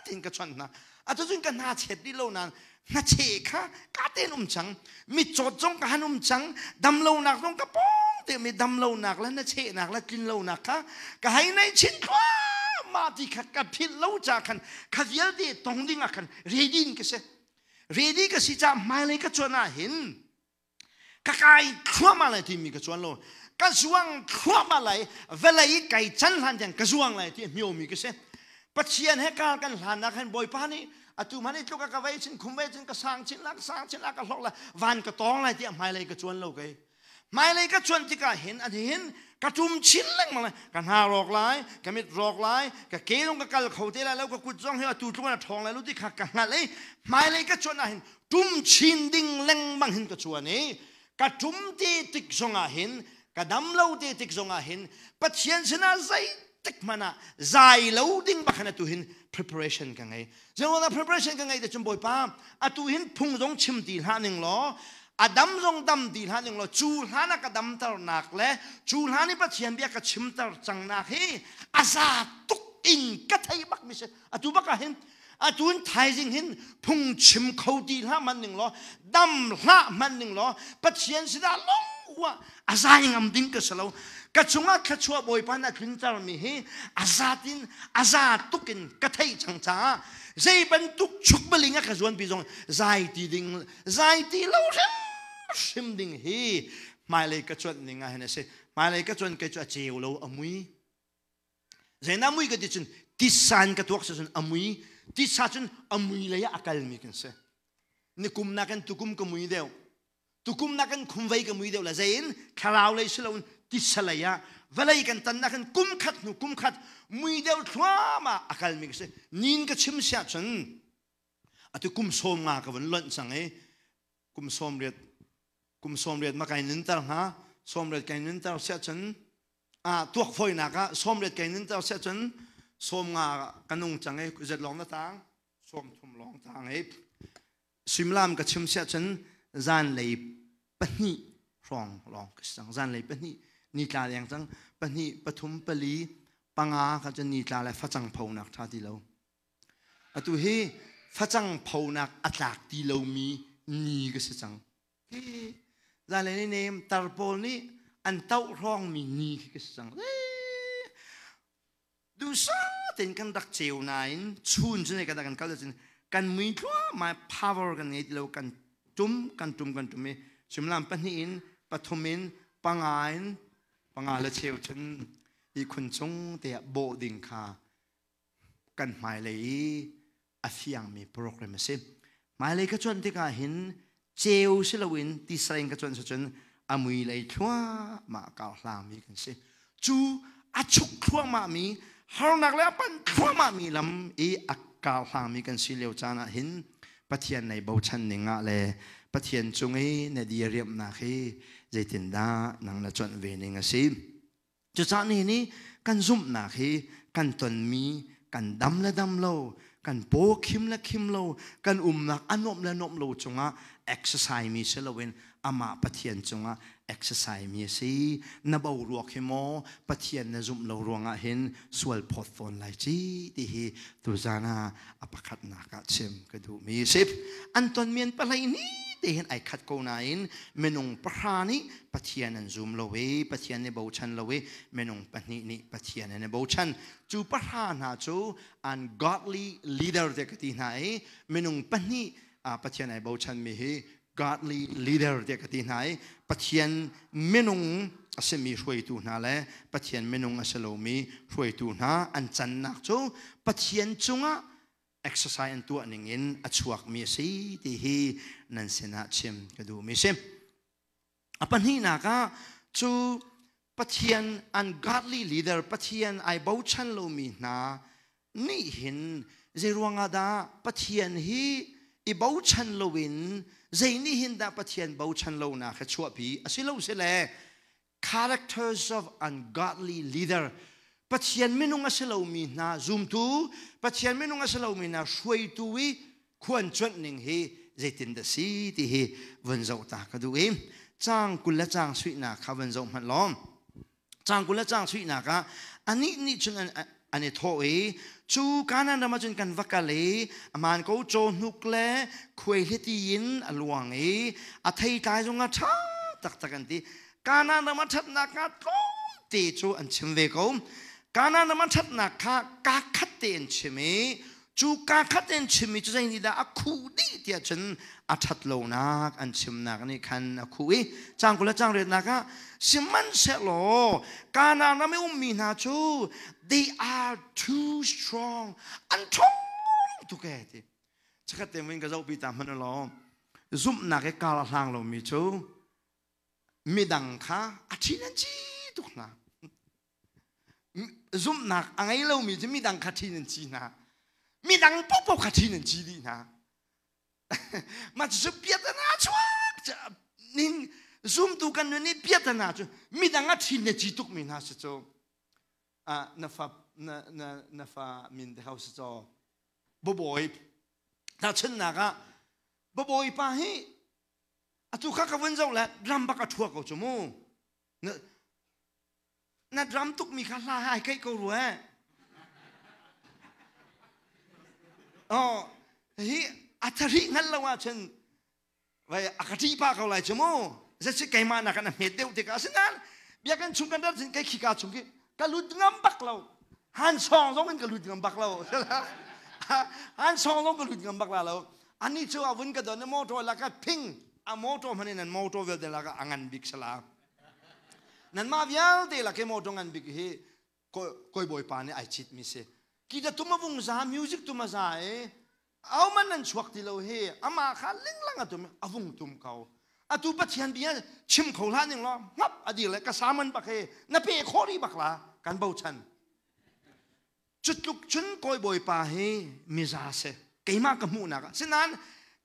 tein ka chawnh hna. Atu cun ka hna chet rih lo nain hnacheh kha ka tein um cang mitcawt zong ka han um cang damlonak zong ka pawng te mi damlonak le hnachehnak le tlinlonak kha ka hei nei chin thluahmah ti kha ka philh lo ca khan kha vialte tong ding ah khan ready in ka si ready ka si ca hmailei ka cuan ah hin ka kai thluahmah lai timi ka cuan lo ka zuang thluahmah lai vawlei kai can hlan tiang ka zuang lai ti hmiomi ka si Pathian he kar kan hlannak hin Bawipa nih atu man i tluk ka vei chin khum vei chin ka sang chin la ka sang chin la ka hlok la van ka tawng lai tiah hmailei ka cuan lo kei hmailei ka cuan tikah hin an hin ka tum chin lengmang lai ka hna rawk lai ka mit rawk lai ka ke zong ka kal kho te lai lo ka kut zong hi atu tluk in a ṭhawng lai lo ti kha ka hngalh i hmailei ka cuan ah hin tum chin ding lengmang hin ka chuan i ka tum te tik zongah hin ka dam lo te tik zongah hin Pathian sinah zeitik hmanh ah zai lo ding bak hin atu hin preparation ka ngei zeiruangah preparation ka ngei te cun Bawipa atu hin phung zong chim ti hlah ning law a dam zong dam ti hlah ning law cu hlan ah ka damternak le cu hlan i Pathian bia ka chimter cangnak hi a za tuk in ka thei bak mi si atu bak ah hin atun thaizing hin phung chim kho ti hlah man ning law dam hlah man ning law Pathian sinah long wa a zai ngam ding ka si lo ka chungah thluachuah Bawipa na tlunter mi hi a zatin a za tukin ka theih cang caah zei bantuk chuk baling a ka zuan pi zong zai ti ding zai ti lo hrim hrim ding hi hmailei ka cuanh ning ah hin a si hmailei ka cuan kei cu a ceu lo a mui Zeidah mui ka ti cun tisan ka tuak cun a mui. Titsa cun a mui lei ah a kalmi kan si. Nikum nakin tukum ka mui deuh. Tukum nakin khumvei ka mui deuh la zein thlarau lei si loin titsa lei ah vawlei kan tan nakin kum khat hnu kum khat mui deuh thluahmah a kalmi ka si. Nin ka chim siah cun atu kum 50 ka vun lonh cang i kum 80 kum 80 ma kai nunter hnga 80 kai nunter siah cun a tuak fawinak ah 80 kai nunter siah cun 50 ka nung cang i zet lawng na tang 30 lawng tang i suimilam ka chim siah cun zanlei 2 hrawng lawng ka si cang. Zanlei 2 ni tla leng cang 2 3 4 5 kha cun ni tla le facang phonak tha ti lo. Atu hi facang phonak a tlak ti lomi ni ka si cang. Hi zanlei ni nem tar pawl nih an toh hrawngmi ni khi ka si cang. Duhsah tein kan rak ceu nain chun cu kan kan kal cun kan mui thluahmah power kan ngei ti lo kan tum kan tum kan tum i suimilam 2 in 3 in 5 in 5 le cheu cun ihkhun cung te ah bawh ding kha kan hmailei i a fiangmi program a si. Hmailei ka cuanh tikah hin ceu si loin tisareng ka cuanh cun a mui lei thluahmah kau hlangmi kan si. Cu a chuk thluahmahmi harnak le a panh thluahmahmi lam i a kau hlangmi kan si lio caan ah hin Pathian nei bochan ning ah le Pathian cung i na diriamnak hi zeitindah nang na cuanh ve ning a si. Cucaah ni nih kan zumhnak hi kan tonmi kan dam le dam lo, kan paw khim le khim lo, kan umnak a nuamh le nuamh lo cungah exercise mi si loin amah Pathian cungah exercise mi a si. Na boruak hi maw Pathian na zumh lo ruangah hin sual phawt fawn lai ci ti hi tuzan ah a pakhatnak ah chim ka duhmi a si. An tonmi an pahlei ni te hin ai khat ko nain minung 10 nih Pathian an zum lo i Pathian nih bochan lo i minung 2 nih Pathian an i bochan. Cu 10 hna cu ungodly leader te ka ti hna i minung 2 Pathian ai bochanmi hi godly leader te ka ti hna i Pathian minung a simi hruaitu hna le Pathian minung a si lomi hruaitu hna an cannak cu Pathian cungah exercise an tuah ning in a chuakmi a si ti hi nan sinah chim ka duhmi si. A pahnihnak ah cu Pathian ungodly leader Pathian ai bochan lomi hna nih hin zei ruangah dah Pathian hi i bochan loin zei nih hin dah Pathian bochan lonak hi chuahpi a si lo si le characters of ungodly leader Pathian minung a si lomi hna zumtu Pathian minung a si lomi hna hruaitu i khuan cuanh ning hi zeitin dah si ti hi vun zoh ta ka duh i caang 20 le caang suihnak kha vun zoh hmanh law caang 20 le caang suihnak ah anih nih cun an i thawh i cu Kanaan ram ah cun kan va kal i amaan ko cawhnuk le khuaihliti in a luang i a theitlai zong a ṭha taktak an ti. Kanaan ram a ṭhatnak kha tlawmte cu an chim ve ko. Kanaan ram a ṭhatnak kha kaa khat te an chim i cu kaa khat in chimmi cu zei nih dah a khuh dih tiah cun a ṭhat lonak an chimnak nih khan a khuh i caang 20 le caang 8nak ah sihmanhsehlaw Kanaan ram i ummi hna cu they are too strong an ṭhawng tuk ee ti chakhat te mun ka zohpi ta hmanh law zumhnak i kar a hlang lomi cu midang kha a ṭhin an ci tuk hna Zumhnak a ngei lomi cu midang kha ṭhin an ci hna. Midang paohpaoh kha ṭhin an ci dih hna. Mah cucu piatana chuak ning zumtu kan nun i piatana cu midang a ṭhin le ci tukmi hna si cu na fa na na na fa min te hau si caw babawi tahchunhnak ah babawi pa hi atu kha ka vun zoh le ram bak a ṭhua ko cu mu Na drum tukmi kha hla hai keih ko rua. Oh, hi a thari hngal lo ahcun vai a ka ṭih pah ko lai cu mu. Zasi keimah nak an a hmet deuh tikah asinain biakinn chung kan rat cun kei khika chung khi ka lut ngam bak lo. Han song zong in ka lut ngam bak lo. Han song zong ka lut ngam bak la lo. Ani cu a vun ka don i motor laka phing a motor hman in an motor vialte laka a ngan bik sala. Nanmah vialte lak i mawṭaw ngan bik hi kawi bawipa nih ai citmi si. Kita tum a vung za, music tum a za i au man nan chuak ti lo hi amah kha linglang a tum a vung tum ko. Atu Pathian bia chim kho hlah ning law ngap a dir le ka saman bak he na pe khawh rih bak la kan bochan. Cutluk cun kawi bawipa hi miza si. Keimah ka hmuhnak ah. Sinain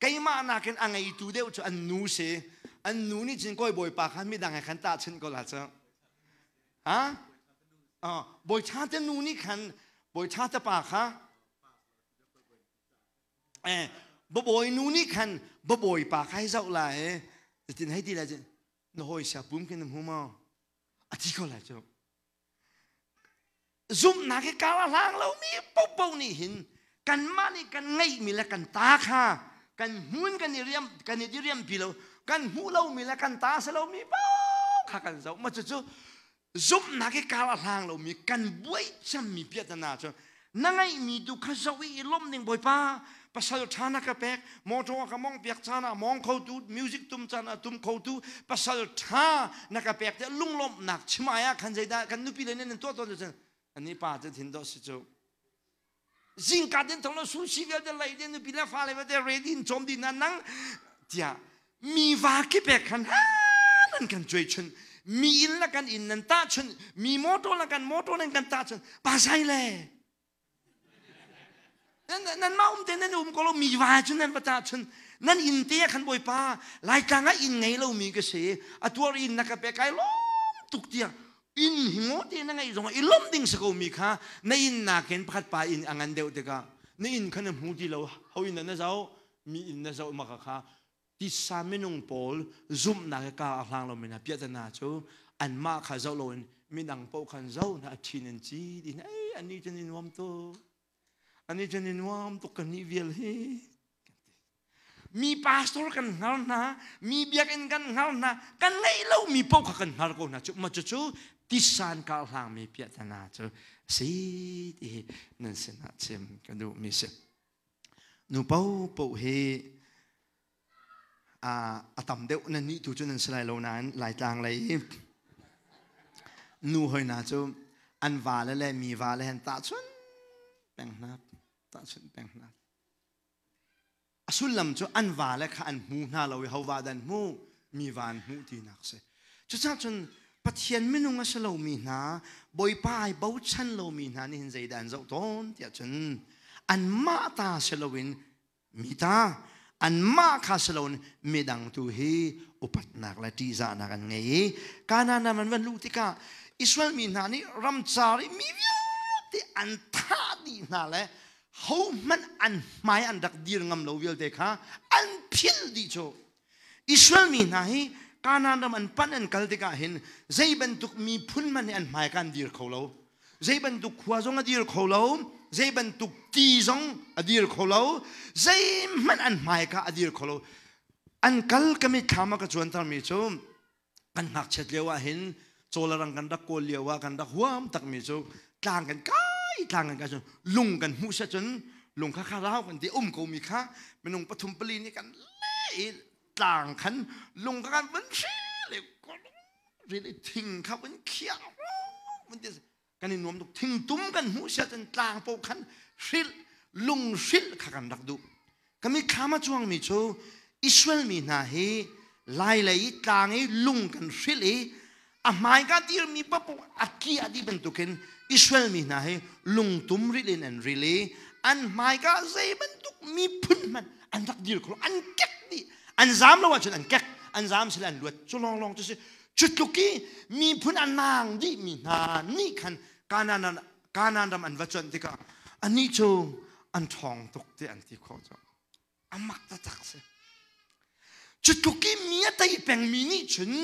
keimah nakin a ngeitu deuh cu an nu si. An nu nih cun kawi bawipa kha midang he khan tahchunh ko la cu. Ha? Bawi ṭha te nu nih khan bawi ṭha te pa kha eh babawi nu nih khan babawi pa kha hei zoh lai i tin hei ti lai cun na hawi sia pum khin na hmu maw a ti ko lai cu Zumhnak hi kar a hlang lomi paohpaoh nih hin kanmah nih kan ngeihmi le kan ta kha kan hmun kan i riam kan i diriampi lo kan hmuh lomi le kan ta si lomi paoh kha kan zoh ma cucu zumhnak hi kar a hlang lomi kan buai cemmi piahtana cu na ngeihmi tu kha zoh i lawmh ding Bawipa pasal ṭha na ka pek motor a ka mong piak caan ah mong khotu music tum caan ah tum khotu pasal ṭha na ka pek tiah lunglawmhnak chim ai ah khan zeidah kan nupi le nan tuah tawn cun ani pa cu thin dawh si cu zingka den thong lo sushi vialte lei den nupi le fale vialte ready in cawm dih na nang tiah mi va ki pek khan nan kan cuai chun mi inn la kan inn nan tah chun mi motor la kan motor nan kan tah chun pa sai le nan ma um te nan um ko lo mi va chun nan va tah chun nan inn te khan bawipa laitlang ah inn ngei lo mi ka si a tuar inn na ka pe kai lom tuk tiang inn hi ngo te na ngeih zong i lom ding si ko mi kha na inn nakin pakhat pa inn a ngan deuh tikah na inn kha na hmu ti lo ho inn na zoh mi inn na zoh maka kha tisa minung pawl zumhnak i ka a hlang lomi hna piahtana cu anmah kha zoh loin midang paoh khan zoh hna a ṭhin an ci ti hna ei annih cu ni nuam tuk annih cu ni nuam tuk kan nih vial hi mi pastor kan hngar hna mi biakinn kan hngar hna kan ngeih lomi paoh kha kan hngar ko hna cu ma cucu tisan kar hlangmi piahtana cu si ti hi nan sinah chim ka duhmi si. Nu paohpaoh hi a tam deuh nan nih tu cu nan si lai lo nain Laitlang lei i nu hoi hna cu an vale le mi vale hen tahchun peng hna tahchun peng hna. A sullam cu an vale kha an hmu hna lo i ho va dan hmu mi va an hmuh tinak si. Cucaah cun Pathian minung a si lomi hna, Bawipa ai bochan lomi hna nih hin zeidah an zoh tawn tiah cun anmah ta si loin mi ta, anmah kha si loin midang tu hi upatnak le ṭihzahnak an ngei i Kanaan ram an van luh tikah Israel mi hna nih ramcar i mi vialte an thah dih hna le hohmanh an hmai an rak dir ngam lo vialte kha an philh dih cu. Israel mi hna hi Kanaan ram an panh an kal tikah hin zei bantuk miphun hmanh hi an hmai kan dir kho lo. Zei bantuk khua zong a dir kho lo. Zei bantuk ti zong a dir kho lo. Zeihmanh an hmai ka a dir kho lo. An kal ka mitthlam a ka cuantermi cu kan ngakchiat lio ah hin cawlarang kan rak kawl lio ah kan rak huam takmi cu tlang kan kai tlang kan kai cun lung kan hmuh set cun lung kha kha rau kan ti um ko mi kha minung pathum pali nih kan le i tlang khan lung kha kan vun hril i ril i thing kha vun khiah vun ti kan i nuam tuk thingtum kan hmuh sia cun tlang po khan hrilh lung hrilh kha kan rak duh kami thlam a cuangmi cu Israel mi hna hi lai lei i tlang i lung kan hrilh i a hmai ka dirmi papoh a tliah dih bantukin Israel mi hna hi lungtum rilh in an ril i an hmaika zei bantuk miphun hmanh an rak dir kho an kek dih an zam lo ahcun an kek an zam sile an luat cu lawnglawng cu si Cu tluk i miphun a naang dihmi hna nih khan Kanaan, Kanaan ram an va cuanh tikah anih cu an ṭhawng tuk ti an ti khawh cu. A mak taktak si. Cu tluk i mi a tei pengmi nih cun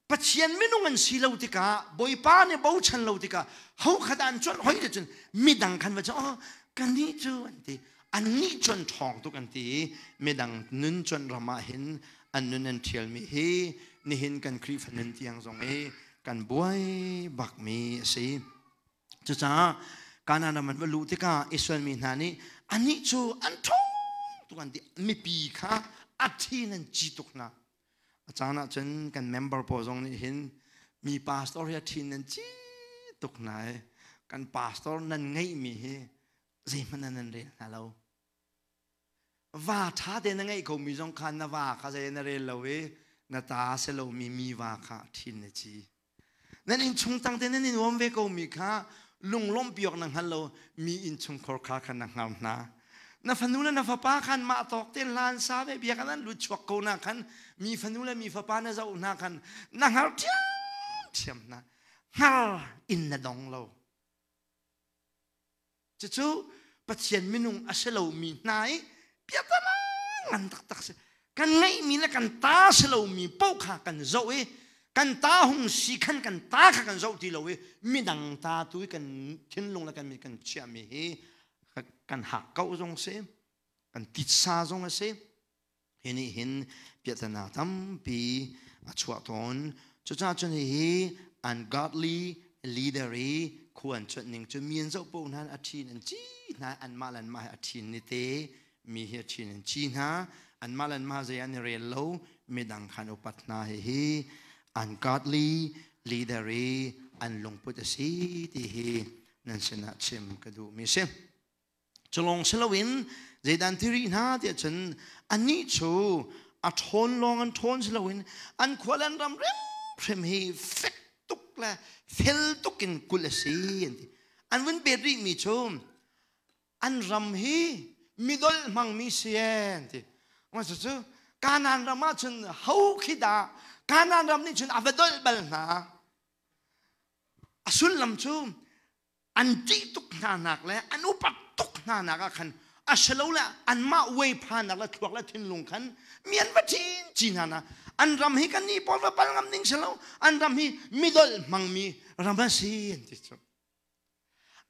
Pathian minung an si lo tikah Bawipa nih bochan lo tikah ho khat an cuanh hoi te cun midang khan va cu oh kannih cu an ti annih cu an ṭhawng tuk an ti i midang nun cuanh ram ah hin an nun an ṭhialmi hi nihin kan Khrihfa nun tiang zong i kan buai bakmi a si. Cucaah Kanaan ram an va luh tikah Israel mi hna nih anih cu an ṭhawng tuk an ti mipi kha a thin an ci tuk hna. A caan ah cun kan member pawl zong nih hin mi pastor hi a thin nan ci tuk hna i kan pastor nan ngeihmi hi. Zeihmanh nan rel hna lo. Va ṭha te na ngeih komi zong kha na va kha zei na rel lo i na ta si lomi mi va kha ṭhin na ci. Nan innchung tang te nan i nuam ve komi kha lunglawmhpi awk na hngal lo mi innchungkhar kha khan na hngar hna. Na fanu le na fapa khan mah tawk tein hla an sa ve bia khan an lut chuak ko na khan mi fanu le mi fapa na zoh hna khan na hngar ṭhiamṭhiam hna. Hngar in na dong lo. Cucu Pathian minung a si lomi hna i piatana ngan taktak si. Kan ngeihmi le kan ta si lomi paoh kha kan zoh i kan ta hung si khan kan ta kha kan zoh ti lo i midang ta tu i kan thinlung le kan mit kan chiahmi hi kan hak ko zong si, kan titsa zong a si. Hi nih hin piahtana tampi a chuah tawn. Cucaah cun hihi ungodly leader i khu an chuanh ning cu mi an zoh paoh hna a ṭhin an ci hna, anmah le anmah hi a ṭhin ni te mi hi a ṭhin an ci hna, anmah le anmah zei an i rel lo, midang khan upat hna. Hihi ungodly leader i an lungput a si ti hi nan sinah chim ka duhmi si. Culawng si loin zeidah an ti rih hna tiah cun anih cu a ṭhawn lawng an ṭhawn si loin an khua le an ram hrimhrim hi fek tuk le fel tuk in kulh a si an ti. An vun pet rihmi cu an ram hi midolh hmangmi si an ti. Cucu Kanaan ram ah cun ho khi dah Kanaan ram nih cun a va dolh bal hna. A sullam cu an ṭih tuk hna nak le an upat tuk hna nak ah khan a si lo le anmah uai phanak le thluak le thinlung khan mi an va ṭhin ci hna na an ram hi kan nih pawl va pal ngam ding si lo, an ram hi midolh hmangmi ram a si an ti cu.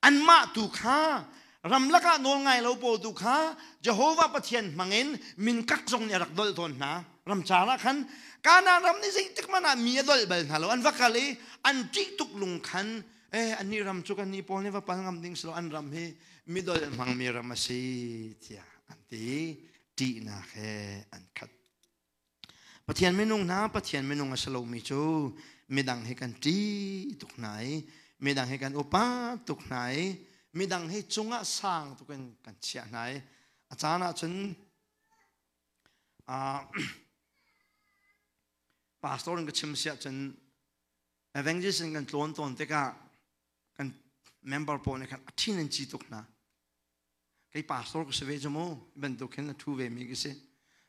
Anmah tu kha ramlak ah nawl ngai lo pawl tu kha Jehovah Pathian hmangin minkak zong nih a rak dolh tawn hna ramcar ah khan. Kanaan ram nih zeitik hmanh ah mi a dolh bal hna lo. An va kal i an ṭih tuk lung khan annih ram cu kannih pawl nih va pal ngam ding si lo, an ram hi midol hmangmi ram a si tiah an ti. Ṭihnak he an khat. Pathian minung hna, Pathian minung a si lomi cu midang hi kan ṭih tuk hna i midang hi kan upa tuk hna i midang hi cungah sang tuk in kan chiah hna i a caan ah cun pastor in ka chim siah cun evangelist in kan tlawn tawn tikah kan member pawl nih khan a thin an ci tuk hna. Kei pastor ka si ve cu mu, bantuk hin a thu ve mi ka si.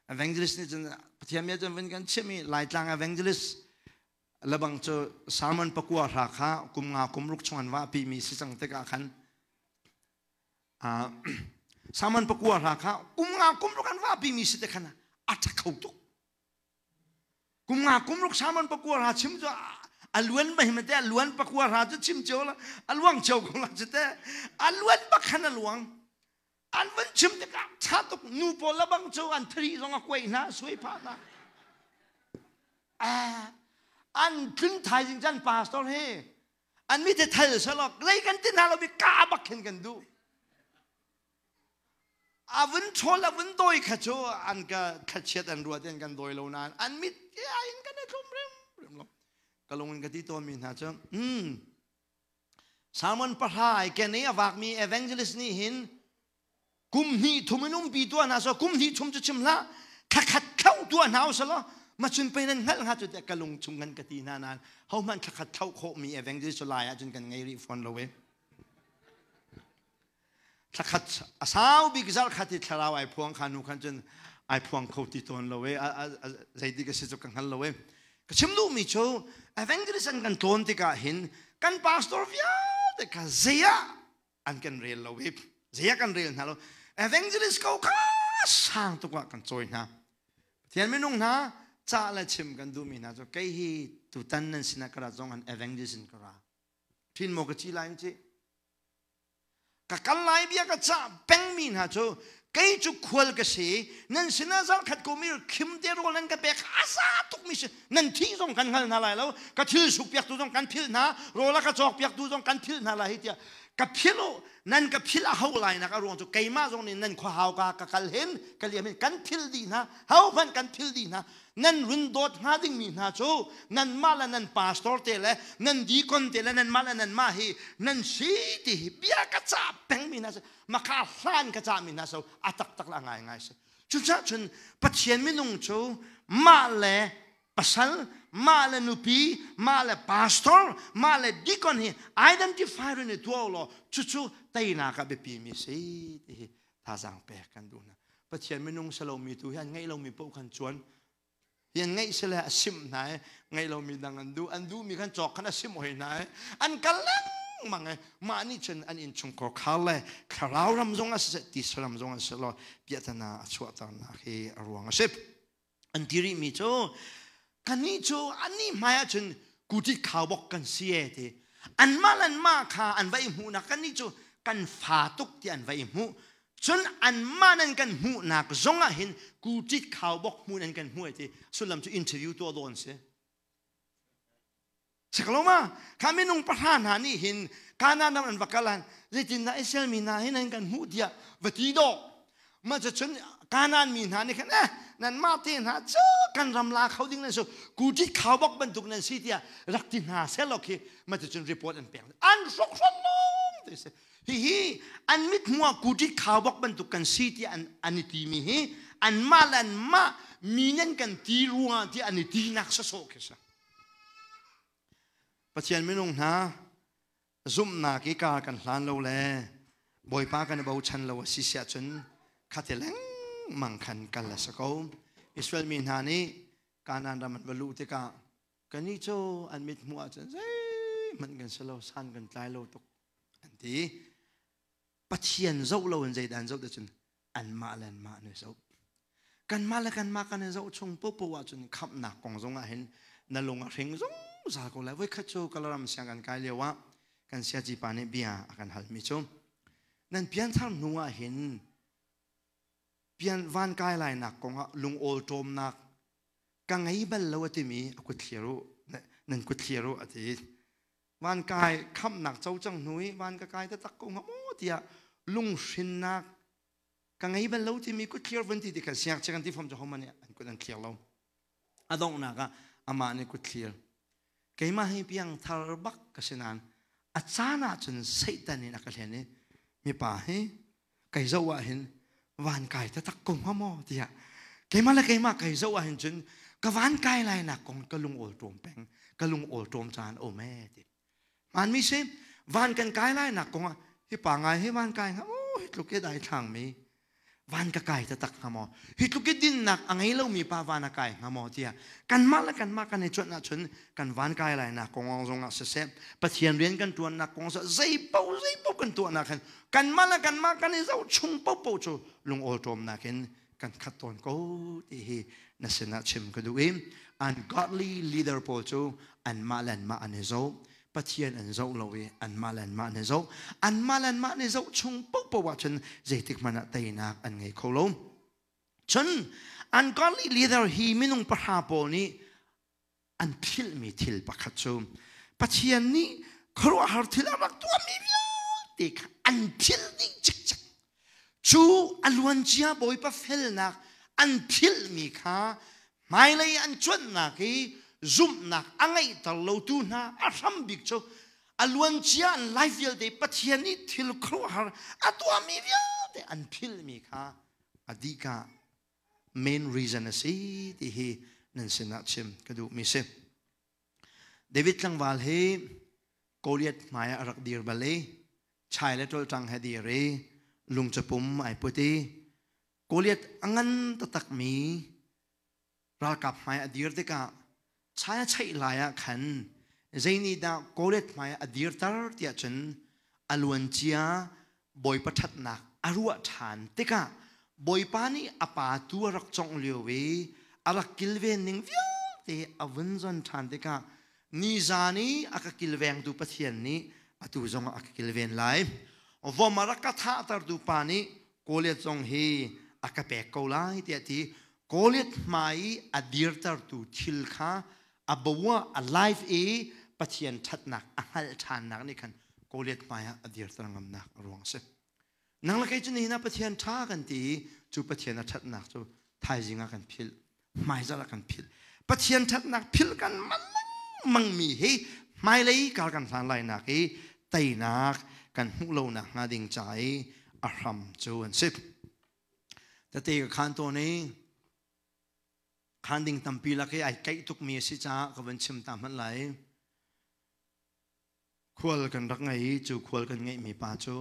Evangelist nih cun Pathian bia cun vun kan chim i Laitlang evangelist lebang cu sermon pakua hra kha kum nga kum ruk chung an va pi mi si cang tikah khan sermon pakua hra kha kum nga kum ruk an va pi mi si te khan a ṭha kho tuk. Kum nga kum ruk sermon pakua hra chim cu a luan ba him te, a luan pakua hra cu chim cio la, a luang cio ko la cu te, a luan bak khan a luang. An van chim tikah tha tuk. Nu pawl la bang cu an thari zong a kuai hna, suai phah hna. An tlun thaizing chan pastor he an mi te thal salok lei kan tin hna lo bi ka bak khin kan duh. A vun ṭhawl a vun dawi kha cu an ka thlachiat an ruat in kan dawi lo nain an mit in kan i thlum rimrim lo. Ka lung in ka ti tawnmi hna cu Salmon pahra ai ken i a vakmi evangelist nih hin kum hnih thum in umpi tuah hna so kum hnih thum cu chim hlah, thlakhat thlo tuah hna usalaw macun pei nan hngalh hnga cu tiah ka lung chung kan ka ti hna nain hohmanh thlakhat thlo khawhmi evangelist cu lai ahcun kan ngei rih fawn lo e. Thlakhat a sau bik zarh khat i thlarau ai phuang kha nu khan cun ai phuang kho ti tawn lo e. Zeiti ka si cu ka hngal lo e. Ka chim duhmi cu evangelist an kan tlawn tikah hin kan pastor vialte kha zei ah an kan rel lo i zei ah kan rel hna lo, evangelist ko kha sang tuk ah kan cawi hna. Pathian minung hna, ca le chim kan duhmi hna cu kei hi tutan nan sinah ka rat zong an evangelist in ka ra thin maw ka ci lai ci ka kal lai bia ka cah pengmi hna cu kei cu khual ka si, nan sinah zarkhat kum i khim te rawl nan ka pek a za tukmi si, nan thih zong kan hngal hna lai lo, ka thil suk piaktu zong kan philh hna, rawl a ka cawk piaktu zong kan philh hna lai hi tiah ka philh u. Nan ka philh a ho lai nak a ruang cu keimah zong nih nan khua hau ka ka kal hin ka liam hin kan philh dih hna, ho hmanh kan philh dih hna. Nan run dawt hnga dingmi hna cu nanmah le nan pastor te le nan deacon te le nanmah le nanmah hi nan si ti hi bia ka cah pengmi hna si. Makha hlan ka cahmi hna so a taktak le a ngaingai si. Cucaah cun Pathian minung cu mah le pasal, mah le nupi, mah le pastor, mah le deacon hi identify rin i tuah law cucu teinak ah biapi mi si ti hi thazaang pek kan duh hna. Pathian minung si lomi tu hi an ngeih lomi paoh khan cuan hi an ngeih sile a simh hna i ngeih lomi dang an duh an duhmi khan cawk khan a simh hoi hna i an kal lengmang i mah nih cun an innchungkhar khar le thlarau ram zong ah siseh tisa ram zong ah siseh law piahtana a chuahternak hi a ruang a si. An ti rihmi cu kannih cu annih hmai ah cun kutit khaubawk kan si e ti anmah le anmah kha an va i hmuhnak kannih cu kan fa tuk ti an va i hmuh cun anmah nan kan hmuhnak zong ah hin kutit khaubawk hmuh nan kan hmuh e ti sullam cu interview tuah dawn si. Sikloma kha minung pahra hna nih hin Kanaan ram an va kal han zeitindah Israel mi hna hin an kan hmuh tiah va ti dawh mah cun Kanaan mi hna nih khan eh nanmah te hna cu kan ram la kho ding nan si kutit khaubawk bantuk nan si tiah rak ti hna selaw khi mah cun report an pek an hrokhrol lawng te si hihi an mit hmuh ah kutit khaubawk bantuk kan si tiah an an i timi hi anmah le anmah mi nan kan ti ruangah tiah an i tinak sawsawh khi si. Pathian minung hna zumhnak i kar kan hlan lo le Bawipa kan i bochan lo a si siah cun khate lengmang khan kal a si ko. Israel mi hna nih Kanaan ram an va luh tikah kannih cu an mit hmuh ahcun zeihmanh kan si lo, san kan tlai lo tuk an ti. Pathian zoh lo in zeidah an zoh ti cun anmah le anmah an i zoh. Kanmah le kanmah kan i zoh chung popo ahcun khamhnak kong zong ah hin na lung a hring zungzal ko lai. Voikhat cu Kalaram siang kan kai lio ah kan siaci pa nih bia a kan halmi cu nan pianthar hnu ah hin pian van kai lai nak kong ah lungawl ṭawmnak ka ngei bal lo a timi a kut thlir u nan kut thlir u a ti. Van kai khamhnak co cang hnu i van ka kai taktak ko hnga maw tiah lunghrinnak ka ngei bal lo timi kut thlir vun ti ti kan siangchia kan ti fom cu homan nih an kut an thlir lo. A donghnak ah amah nih kut thlir. Keimah hi piang thar bak ka si nain a caan ah cun Satan in a ka hlen i mipa hi kai zoh ah hin van kai taktak ko hnga maw tiah keimah le keimah kai zoh ah hin cun ka van kai lai nak kong ka lung awl ṭawm peng ka lung awl ṭawm caan um ee ti hmaanmi si van kan kai lai nak kong ah hi pa ngai hi van kai hnga maw hi tluk i dai thlang mi van ka kai taktak hnga maw hi tluk i dinnak a ngei lomi pa van a kai hnga maw tiah kanmah le kanmah kan i cuanh ahcun kan van kai lai nak kong zong ah siseh Pathian rian kan ṭuannak kong zei paoh zei paoh kan tuahnak hin kanmah le kanmah kan i zoh chung paohpaoh cu lungawlṭawmnak in kan khat tawn ko ti hi na sinah chim ka duh i ungodly leader pawl cu anmah le anmah an i zoh. Pathian an zoh lo i anmah le anmah an i zoh. Anmah le anmah an i zoh chung paohpaoh ahcun zeitik hmanh ah teinak an ngei kho lo. Cun ungodly leader hi minung pahra pawl nih an philhmi thil pakhat cu Pathian nih khuaruahhar thil a rak tuahmi vialte kha an philh dih cikcek. Cu a luancia Bawipa felnak an philhmi kha hmailei an cuanhnak i zumhnak a ngeihter lotu hna a hram bik cu a luancia an life vialte Pathian nih thil khuaruahhar a tuahmi vialte an philhmi kha a dihka main reason a si ti hi nan sinah chim ka duhmi si. David tlangval hi Goliath hmai ah a rak dir bal i chai le ṭolṭang he dir i lungcapum ai put i Goliath a ngan taktakmi ralkap hmai a dir tikah chai a cheih lai ah khan zei nih dah Goliath hmai a dirter tiah cun a luancia Bawipa ṭhatnak a ruah ṭhan tikah Bawipa nih a pa tu a rak congh lio i a rak kilven ning vialte a vun zon ṭhan tikah nizan i a ka kilvengtu Pathian nih atu zongah a ka kilven lai. Vom a rak ka thahtertu pa nih Goliath zong hi a ka pek ko lai tiah ti Goliath hmai i a dirtertu thil kha a bo ah a life i Pathian ṭhatnak a hngalh ṭhannak nih khan Goliath hmai ah a dirter ngamnak a ruang a si. Nang le kei cu nihin ah Pathian ṭha kan ti i cu Pathian a ṭhatnak cu thaizing ah kan philh. Hmaizarh ah kan philh. Pathian ṭhatnak philh kan man lengmangmi hi hmailei kar kan hlan lainak i teinak kan hmuh lonak hnga ding ca i a hram cu an si. Tete ka khan tawn i khan ding tampi lak i ai kaih tukmi a si caah ka van chim ta hmanh lai. Khual kan rak ngei i cu khual kan ngeihmi pa cu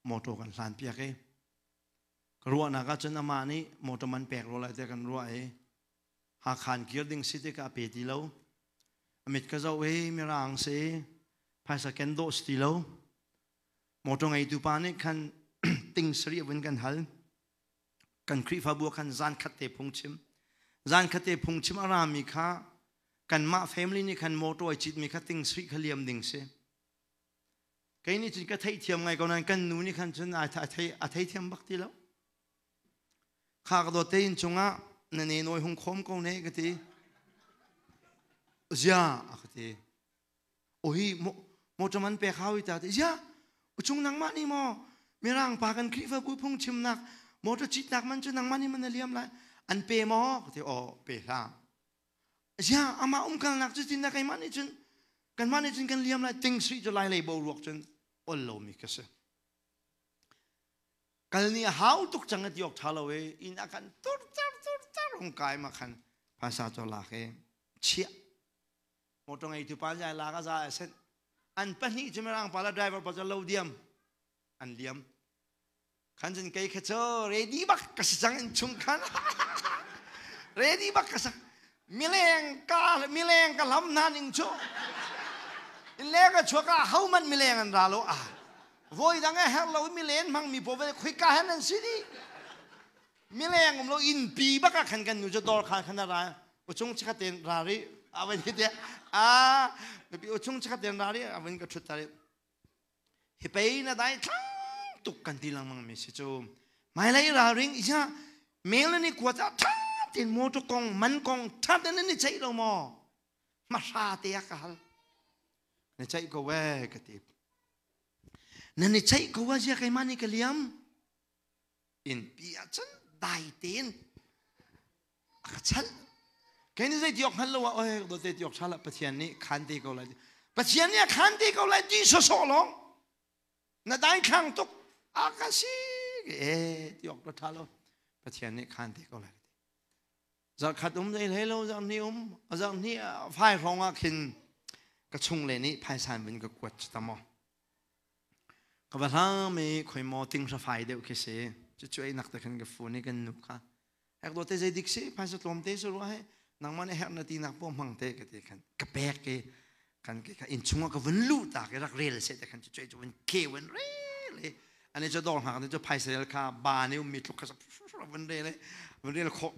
motor kan hlan piak i Ka ruahnak ahcun amah nih motor man pek rua lai tiah kan ruah i Hakha in kir ding si tikah a pe ti lo. A mit ka zoh i mirang si, phaisa ken dawh si ti lo. Motor ngeitu pa nih khan ting sarih vun kan hal. Kan Khrihfabu ah khan zan khat te phungchim. Zan khat te phungchim a rami kha kanmah family nih khan motor ai citmi kha ting sarih kha liam ding si. Kei nih cun ka theihthiam ngai ko nain kan nu nih khan cun a theithiam bak ti lo. Kha ka dawt te inn cungah na ne nawi hung khawm ko ne ka ti. Zia a ka ti. Ohi motor man pek hau ta ti. Zia uchung nangmah nih maw mirang pa kan Khrihfabu phungchimnak motor citnak man cu nangmah nih man na liam lai an pe maw ka ti. Aw pe hlah. Ziah amah umkalnak cu tin keimah nih cun kanmah nih cun kan liam lai ting sui cu lai lei boruak cun ol lomi ka si. Kal ni a hau tuk cang a ti awk tha lo e inn a kan tur tar tur tar hung kai ma khan phaisa cho lak e chiah motor ngei tu pa jai lak a za a sen an pahnih cu mirang pa la driver pa cu lo diam an liam Khan cun kei kha cu ready bak ka si cang in chung khan ready bak ka si mileng ka mileng ka hlam hna ning cu leng a chuak ah ho man mileng an ra lo ah voi dang a her lo milen hmang mi pawl khoi ka hen an si di mileng um lo inn pi bak ah khan kan nu cu dor khan khan ra uchung chikhat ten ra ri avan hi te a uchung chikhat ten ra ri avan ka thut ta ri Hi pei na dai thlang tuk kan ti lengmang mi si cu. Hmailei ralring ia mail ni kuat ah tha tein motor kong man kong tha tein nan i ceih lo maw? Hmahra te ah ka hal. Na ceih ko we ka ti. Nan i ceih ko wa zia keimah nih ka liam. Innpi ah cun dai tein a ka chalh. Kei nih zei ti awk hngal lo ah oi dawt te ti awk ṭha Pathian nih khan te ko lai. Pathian nih a khan te ko lai ti sawsawh lawng. Na dai thlang tuk a ka si e ti awk ṭha lo. Pathian nih khan te ko lai. Zarkhat um zei hlei lo zarh hnih um zarh hnih fai hrawng ah khin ka chung le nih phaisan vun ka kuat cu ta maw. Ka va hlam i khoi maw tinghra fai deuh khi si. Cucu ei nak te khan ka fun i kan nu kha. Hek do te zei dik si phaisa tlawm te su rua he nangmah nih herh na ti nak po hmang te ka ti khan ka pek i kan ke kha inn chungah ka vun lu ta ke rak rel se te khan cu cu vun ke vun rel i ani cu dor hngak ni cu phaisa rel kha ba ni ummi tluk kha vun rel i vun rel khawh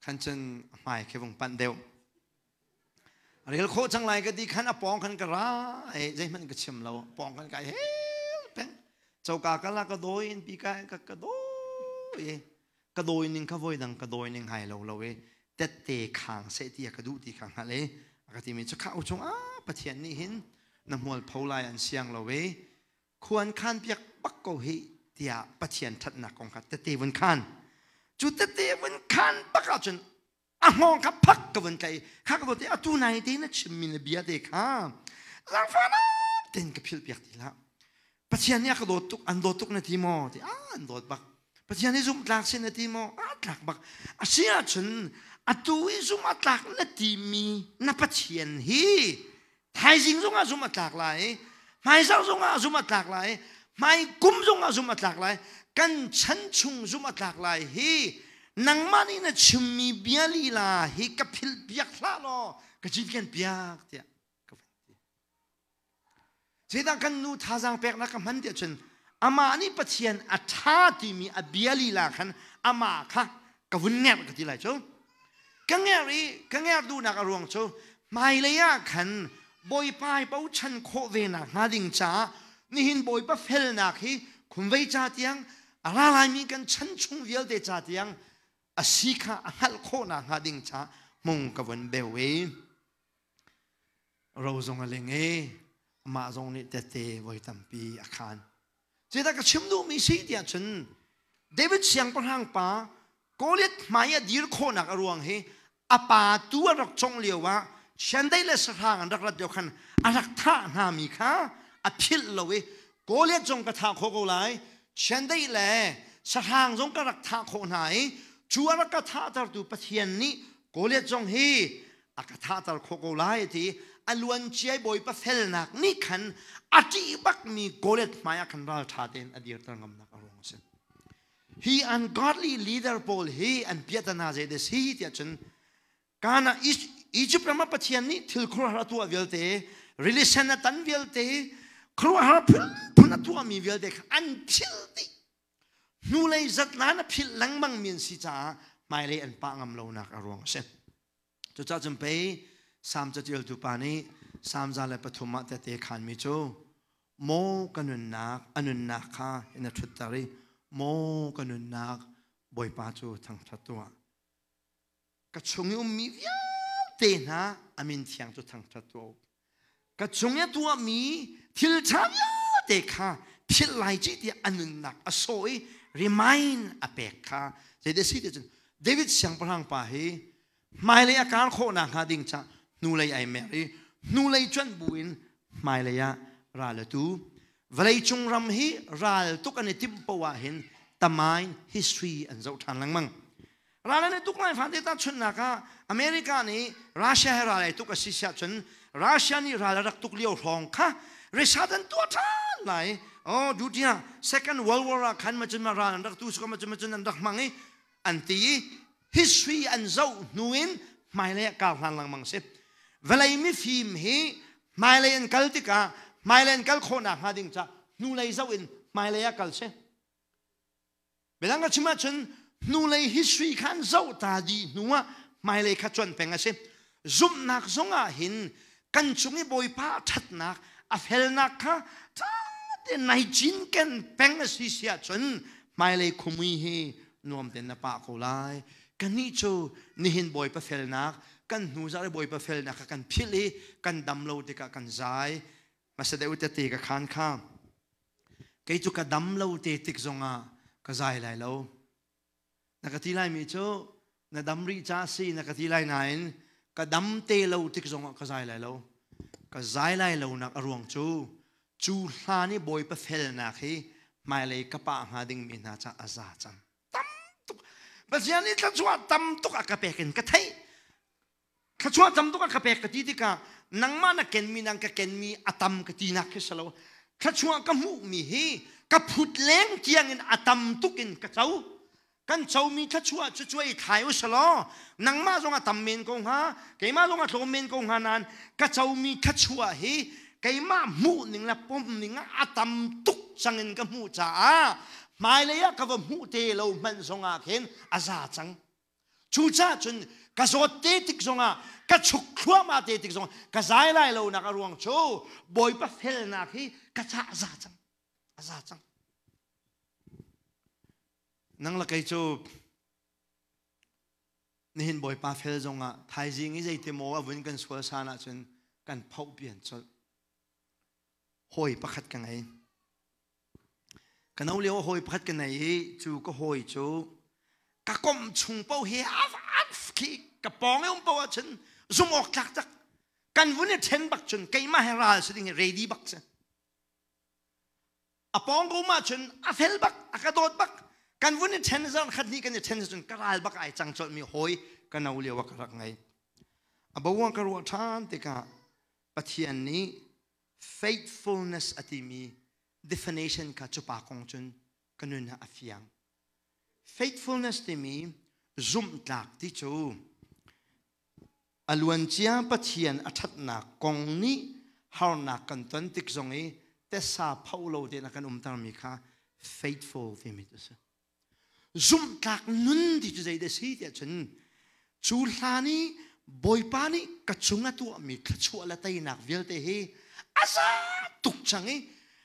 khan cun hmai khi vung panh deuh Rel khawh cang lai ka ti khan a pawng khan ka ra i zeihmanh ka chim lo pawng khan kai hel peng coka ka la ka dawi in pi ka ka ka dawi ka dawi ning kha voi dang ka dawi ning hai lo lo i tette khang seh ti ka duh ti kha hngal i a ka timi cu kha u chung ah Pathian nih hin na hmual pho lai an siang lo i khuan khan piak bak ko hi tiah Pathian ṭhatnak kong kha tette vun khan cu tette vun khan bak ahcun a hngawng kha phak ka vun tlaih kha ka te atu nai te na chimmi na bia te kha zaangfahnak tein ka philh piak ti hlah Pathian nih a ka dawt tuk an dawt tuk na ti maw ti ah an dawt bak Pathian nih zumh tlak si na ti maw a tlak bak a si ahcun atu i zumh a tlak na timi na Pathian hi thaizing zongah zumh a tlak lai hmaizarh zongah zumh a tlak lai hmai kum zongah zumh a tlak lai kan chan chung zumh a tlak lai hi nangmah nih na chimmi bia lila hi ka philh piak hlah law ka cinken piak tiah ka van ti zeidah kan nu thazaang peknak ka hman tiah cun amah nih Pathian a ṭha timi a bia lila khan amah kha ka vun ngerh ka ti lai cu ka ngerh i ka ngerh duhnak a ruang cu hmailei ah khan Bawipa i bochan khawh ve nak hnga ding caah nihin Bawipa felnak hi khumvei ca tiang a ra laimi kan chan chung vialte ca tiang a si kha a hngalh khawh nak hnga ding caah hmung ka vun beu i ro zong a ling i amah zong nih tette voi tampi a khan. Zeidah ka chim duhmi si tiah cun David siangpahrang pa. Goliath hmai a dir khawhnak a ruang hi a pa tu a rak congh lio ah chiandeih le sahrang an rak rat lio khan a rak thah hna mi kha a philh lo i Goliath zong ka thah khawh ko lai, chiandeih le sahrang zong ka rak thah khawh hna i cu a rak ka thahtertu Pathian nih Goliath zong hi a ka thahter khawh ko lai ti a luanciai Bawipa felnak nih khan a ṭih bakmi Goliath hmai ah khan ralṭha tein a dirter ngamnak a ruang a si. Hi ungodly leader pawl hi an piahtana zei de si tiah cun Kana Egypt ram ah Pathian nih thil khuaruahhar a tuah vialte, rili sen a tan vialte, khuaruahhar phunphun a tuahmi vialte kha an philh dih. Hnulei zatlan a philh lengmang mi an si caah hmailei an pah ngam lonak a ruang a si. Cucaah cun pei Salm catialtu pa nih Salm 103 ah tehte khanmi cu maw ka nunnak a nunnak kha in a ṭhutter i maw ka nunnak Bawipa cu thangṭhat tuah. Ka chung i ummi vialte hna a min thiang cu thangṭhat tuah u. Ka chung i a tuahmi thil ṭha vialte kha philh lai ci tiah a nunnak a sawh i remind a pek kha zeidah si ti cun David siangpahrang pa hi hmailei a kar khawh nakhnga ding ca hnulei ai mer i hnulei cuanh buin hmailei ah ral a tu. Vawleicung ram hi ral tuk an i timh poah ah hin tamain history an zoh ṭhan lengmang. Ral an i tuk lai fate tahchunhnak ah America nih Russia he ral ai tuk a si siah cun Russia nih ral a rak tuk lio hrawng kha research an tuah ṭhan lai. Oh, dutia Second World War ah khan macun ma ral an rak tu suka macun macun an rak hmang i an ti i history an zoh hnu in hmailei ah kar hlan lengmang si. Vawlei mifim hi hmailei an kal tikah hmailei an kal khawhnak hnga ding ca hnulei zoh in hmailei ah kal si. Biadang ka chim ahcun hnulei history kha an zoh ta dih hnu ah hmailei kha cuanh peng a si. Zumhnak zong ah hin kan cung i Bawipa a ṭhatnak, a felnak kha ṭha tein nai cinken peng a si si ahcun hmailei khumui hi nuam tein na pah ko lai. Kannih cu nihin Bawipa felnak, kan hnu zarh i Bawipa felnak kha kan philh i kan dam lo tikah kan zai. Hmasa deuh tete ka khan kha. Kei cu ka dam lo te tik zongah ka zai lai lo. Na ka ti laimi cu na dam rih ca si na ka ti lai nain ka dam te lo tik zongah ka zai lai lo. Ka zai lai lo nak a ruang cu cu hlan i Bawipa felnak hi hmailei ka pah hnga dingmi hna ca a za cang. Tam tuk. Pathian nih thluachuah tam tuk a ka pek in ka theih. Thluachuah tam tuk a ka pek ka ti tikah nangmah na kenmi nang ka kenmi a tam ka tinak khi si lo. Thluachuah ka hmuhmi hi ka phut leng tiang in a tam tuk in ka co. Kan comi thluachuah cu cuai thlai u selaw nangmah zong a tam men ko hnga, keimah zong a tlawm men ko hnga nain ka comi thluachuah hi keimah hmuh ning le pom ning ah a tam tuk cang in ka hmuh caah hmailei ah ka va hmuh te lo hmanh zong ah khin a za cang. Cucaah cun ka zawt te tik zongah ka chuk thluahmah te tik zongah ka zai lai lonak a ruang cu Bawipa felnak hi ka cah a za cang. A za cang. Nang le kei cu nihin Bawipa fel zongah thaizing i zeiti maw a vun kan sual san ahcun kan phoh pian colh. Hawi pakhat ka ngei. Ka no lio hawi pakhat ka nei i cu ka hawi cu ka komh chung paoh hi khi ka pawng i um paoh ahcun zumh awk tlak tak kan vun i ṭhen bak cun keimah he ral si ding hi ready bak si. A pawng ka um ahcun a fel bak, a ka dawt bak. Kan vun i ṭhen zarh khat hnih kan i ṭhen cun ka ral bak ai cang colhmi hawi ka no lio ah ka rak ngei. A bo ka ruah ṭhan tikah Pathian nih faithfulness a timi definition kha cupa kong cun ka nun ah a fiang. Faithfulness timi zumhtlak ti cu a luancia Pathian a ṭhatnak kong nih harnak kan ton tik zong i tessa pho lo tein a kan umtermi kha faithful timi cu a si. Zumhtlak nun ti cu zeidah a si tiah cun cu hlan i Bawipa nih ka cung a tuahmi thluachuah le teinak vialte hi a za tuk cang i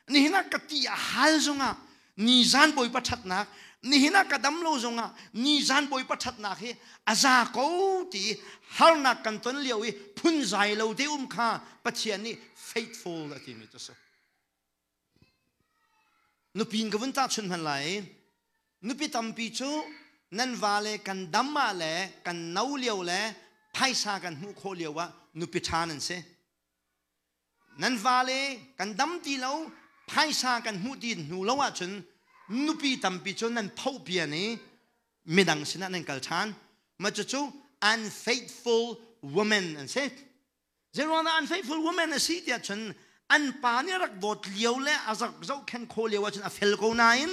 nihin ah ka ti a hal zongah nizan Bawipa ṭhatnak nihin ah ka dam lo zongah nizan Bawipa ṭhatnak hi a za ko ti harnak kan ton lio i phunzai lo te um kha Pathian nih faithful a timi cu a si. Nupi in ka vun tahchunh hman lai. Nupi tampi cu Nan vale kan dam ah le kan no lio le phaisa kan hmuh khawh lio ah nupi ṭha nan si. Nan vale kan dam ti lo, phaisa kan hmuh ti hnu lo ahcun nupi tampi cu nan phohpian i midang sinah nan kal ṭhan. Mah cucu unfaithful women an si. Zeiruangah unfaithful woman a si tiah cun an pa nih a rak dawt lio le a zohkhenh khawh lio ahcun a fel ko nain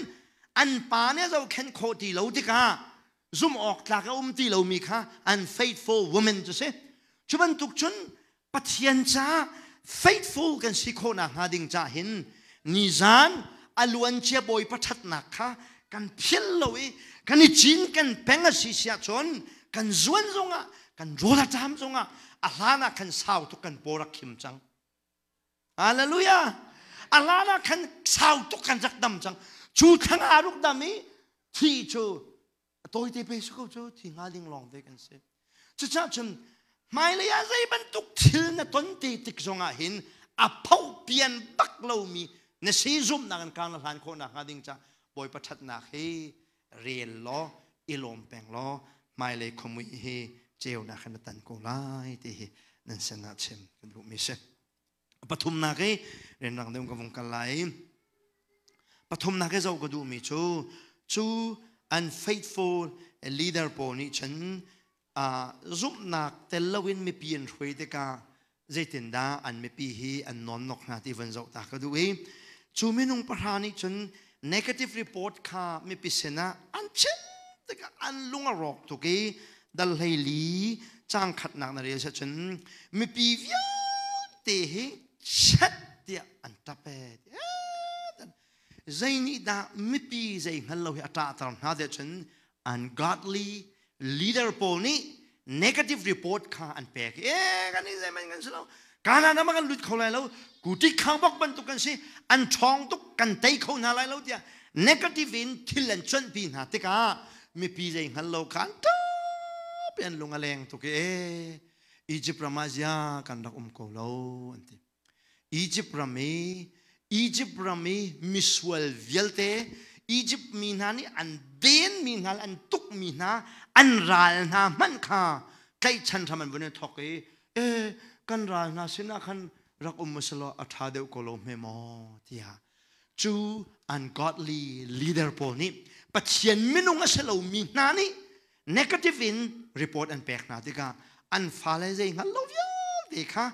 an pa nih a zohkhenh khawh ti lo tikah zumh awk tlak a um ti lomi kha unfaithful woman cu si. Cu bantuk cun Pathian caah faithful kan si khawh nakhnga ding cah hin nizan a luancia Bawipa ṭhatnak kha kan philh lo i kan i cin kan peng a si siah cun kan zuan zongah kan rawl a ṭam zongah a hlan ah khan sau tuk kan paw rak khim cang. Hallelujah! A hlan ah khan sau tuk kan rak dam cang. Cu thlang aa ruk dam i thi cu a tawite pe si ko cu thi hnga ding lawng te kan si. Cucaah cun hmailei ah zei bantuk thil na ton te tik zongah hin a phohpian bak lomi na si zumhnak in kar na hlan khawh nakhnga ding ca Bawipa ṭhatnak hi rel law i lawm peng law hmailei khuamui hi ceunak in na tan ko lai ti hi nan sin ah chim kan duhmi si. Pathumnak i rianrang deuh ka vung kal lai. Pathumnak i zoh ka duhmi cu cu unfaithful leader pawl nih cun zumhnak tel loin mipi an hruai tikah zeitindah an mipi hi an nawnnok hna ti van zoh ta ka duh i cu minung pahra nih cun negative report kha mipi sinah an chim tikah an lung a rawk tuk i dal 14 caang khatnak na rel cun mipi vialte hi chet tiah an ṭap e. Zei nih dah mipi zei hngal lo hi a ṭahter hna tiah cun ungodly leader pawl nih negative report kha an pek. E kan i zeihmanh kan si lo. Kanaan ram ah kan lut kho lai lo. Kuti khang bok bantuk kan si. An ṭhawng tuk kan tei kho hna lai lo tiah negative in thil an cuanhpi hna tikah mipi zei hngal lo khan ṭap an lung a leng tuk i e Egypt ram ah zia kan rak um ko lo an ti. Egypt ram i Egypt ram i misual vialte Egypt mi hna nih an den mi hna an tuk mi hna an ral hna hmanh kha tlaihchan hram an vun i thawk i e kan ral hna sinah khan rak um usalaw a ṭha deuh ko lo hme maw tiah cu ungodly leader pawl nih Pathian minung a si lomi hna nih negative in report an pek hna tikah an fale zei hngal lo vialte kha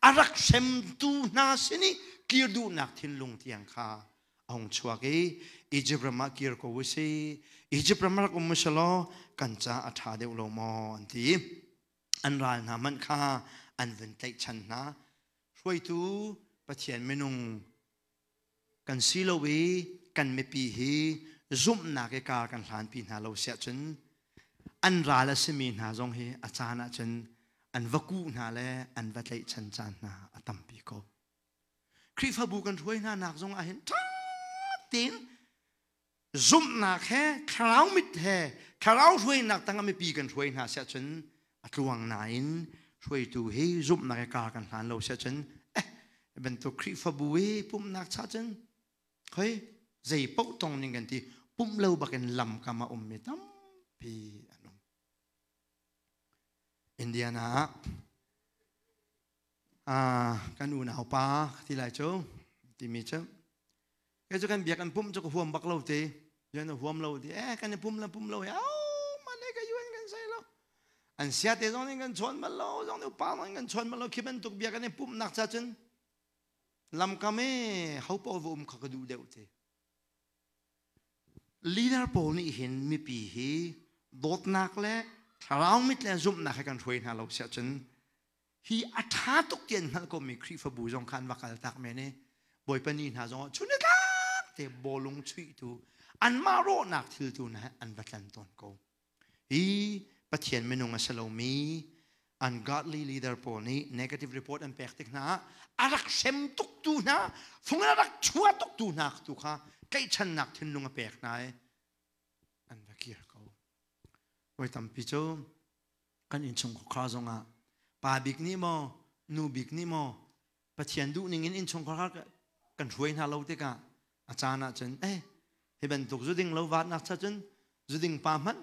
a rak hremtu hna sin i kir duhnak thinlung tiang kha a hung chuak i Egypt ram ah kir ko u si Egypt ram rak um usalaw kan ca a ṭha deuh lo maw an ti. An ral hna hmanh kha an vun tlaihchan hna. Hruaitu Pathian minung kan si lo i kan mipi hi zumhnak i kar kan hlanpi hna lo siah cun an ral a simi hna zong hi a caan ah cun an va kuh hna le an va tlaihchan caan hna a tampi ko. Khrihfabu kan hruai hna nak zong ah hin ṭha tein zumhnak he thlarau mit he thlarau hruainak tangah mipi kan hruai hna siah cun a tluang nain hruaitu hi zumhnak he kar kan hlan lo siah cun eh bantuk Khrihfabu i pumhnak cha cun khoi zei paoh tong ning kan ti pumh lo bakin lam kam a ummi tampi an um. Indiana ah kan unau pa ti lai cu timi cu Kei cu kan biak an pumh cu ka huam bak lo ti. Yuan huam lo ti. Eh kan i pum la pum lo au mane ka yuan kan sai lo. An sia te zong nih kan chawn bal lo, zong nih upa zong kan chawn bal lo. Khi bantuk bia kan i pumhnak cha cun lamkam e ho paoh va um kha ka duh deuh ti. Leader pawl nih hin mipi hi dawtnak le thlarau mit le zumhnak he kan hruai hna lo siah cun hi a ṭha tuk ti an hngalh komi Khrihfabu zong kha an va kal tak men i Bawipa ni hna zong ah chun tlak te bawlung chuihtu anmah rawhnak thil tu hna an va tlan tawn ko. Hi Pathian minung a si lomi ungodly leader pawl nih negative report an pek tik hna ah a rak hrem tuk tu hna fung a rak chua tuk tu hna tu kha tlaihchannak thinlung a pek hna i an va kir ko. Voi tampi cu kan innchungkhar zongah pa bik nih maw nu bik nih maw Pathian duh ning in innchungkhar kan hruai hna lo tikah a caan ah cun eh hi bantuk zuding lo vaatnak cha cun zuding pa hmanh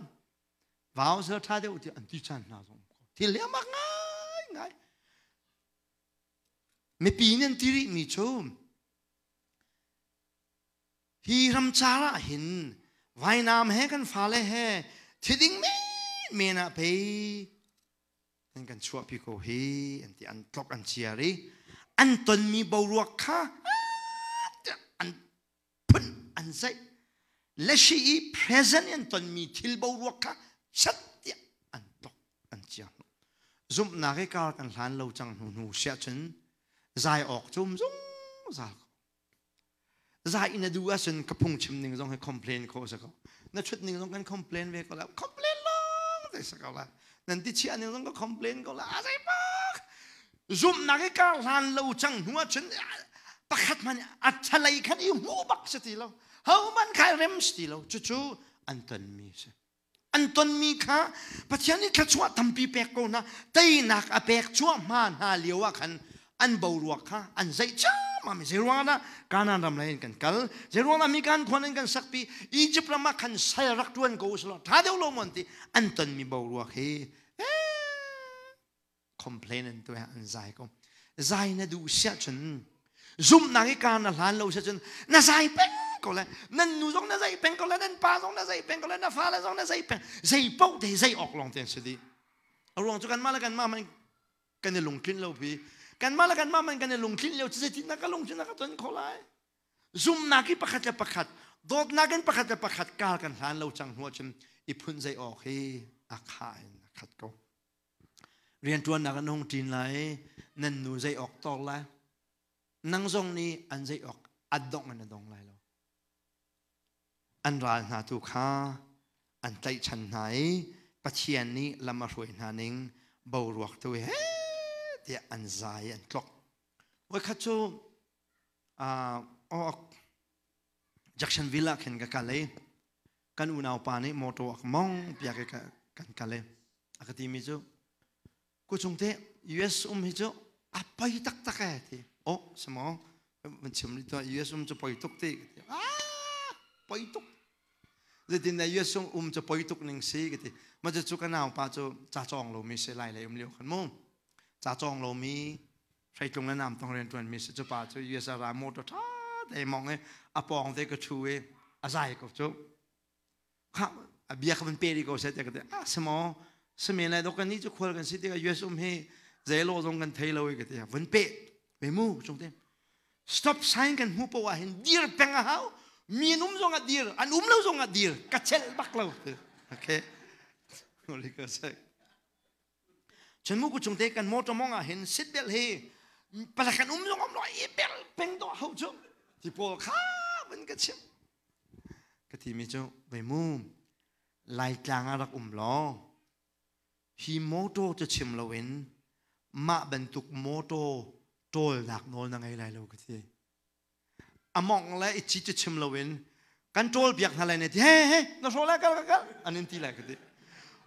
Vau sel tha deuh ti an ti chan hna zong thil hi amak ngai ngai. Mipi nih an ti rih mi cu hi ramcar ah hin vainam he kan fale he thiding men men ah pei an kan chuahpi ko hi an ti. An tlok an ciar i an tonmi boruak kha an phun an zaih le shi i present an tonmi thil boruak kha chat tiah an tlok an ciar. Zumhnak i kar kan hlan lo cang hnu hnu siah cun zai awk cu um zungzal ko. Zai in a duh ahcun ka phungchim ning zong hi complain khawh si ko, na thut ning zong kan complain ve ko la, complain long te si ko la, nan ti chia ning zong ka complain ko la. A zei bak zumhnak i kar hlan lo cang hnu ahcun pakhat hmanh a thalei khan i hmu bak si ti lo, ho man khai rem si ti lo. Cucu an tonmi si. An tonmi kha Pathian nih thluachuah tampi pek ko hna, teinak a pek cuahma hna lio ah khan an boruak kha an zeih ciammam. Zei ruangah dah Kanaan ram lei in kan kal? Zei ruangah mi kan khuan in kan sakpi? Egypt ram ah khan sal rak tuan ko usulaw tha deuh lo mon ti an tonmi boruak hi complain an tuah, an zai ko. Zai na duh siah cun, zumhnak i kar na hlan lo siah cun, na zai peng ko le nan nu zong na zai peng ko le nan pa zong na zai peng ko le na fale zong na zai peng, zei paoh te zei awk lawng te an si dih. A ruang cu kanmah le kanmah man kan i lungtlin lo pi. Kanmah le kanmah man kan i lungtlin lio cu zeitin na ka lungtlin na ka ton kho lai? Zumhnak i pakhat le pakhat, dawtnak in pakhat le pakhat kar kan hlan lo cang hnu ahcun i phun zei awk hi a kha in a khat ko. Rianṭuannak an hung ṭin lai i nan nu zei awk tor lai, nang zong nih an zei awk a dongh in a dong lai lo. An ral hna tu kha an tlaihchan hna i Pathian nih lam a hruai hna ning boruak tu he tiah an zai, an tlok. Voikhat cu Jacksonville ah khin ka kal i kan unau pa nih motor a ka mong piak i kan kal i a ka timi cu, ku chung te US um hi cu a poi taktak e ti. Oh, samaw van chim li to US um cu poi tuk ti. Ah, poi tuk, zeitin dah US um cu poi tuk ning si ka ti. Ma cu ka nau pa cu ca cawng lo mi si lai lei um lio khan mu, ca cawng lo mi, hreitlung le nam tong rian tuan mi si. Cu pa cu US ra motor tha te mong i a pawng te ka thu i a zai ko cu. Kha a bia ka van pe ri ko se te ka ti. Ah, samaw same lai dok kan ni cu khual kan si tikah US um hi zeilo zong kan thei lo i ka ti. Van pe ve mu chung te, stop sign kan hmu po ah hin dir peng a hau, mi an um zong ah dir, an um lo zong ah dir, ka chelh bak lo. Okay, holy ka sai. Cun mu ku chung te kan motor mong ah hin seat belt hi palak kan um zong um lo i bel peng do hau cu ti pawl kha van ka chim. Ka ti mi cu, ve mu, Laitlang ah rak um law hi motor cu chim loin mah bantuk motor ṭawlnak nawl na ngei lai lo ka ti. A mongh le i ci cu chim loin kan ṭawl piak hna lai ne ti, he he na hrawh lai, kal kal kal an in ti lai ka ti.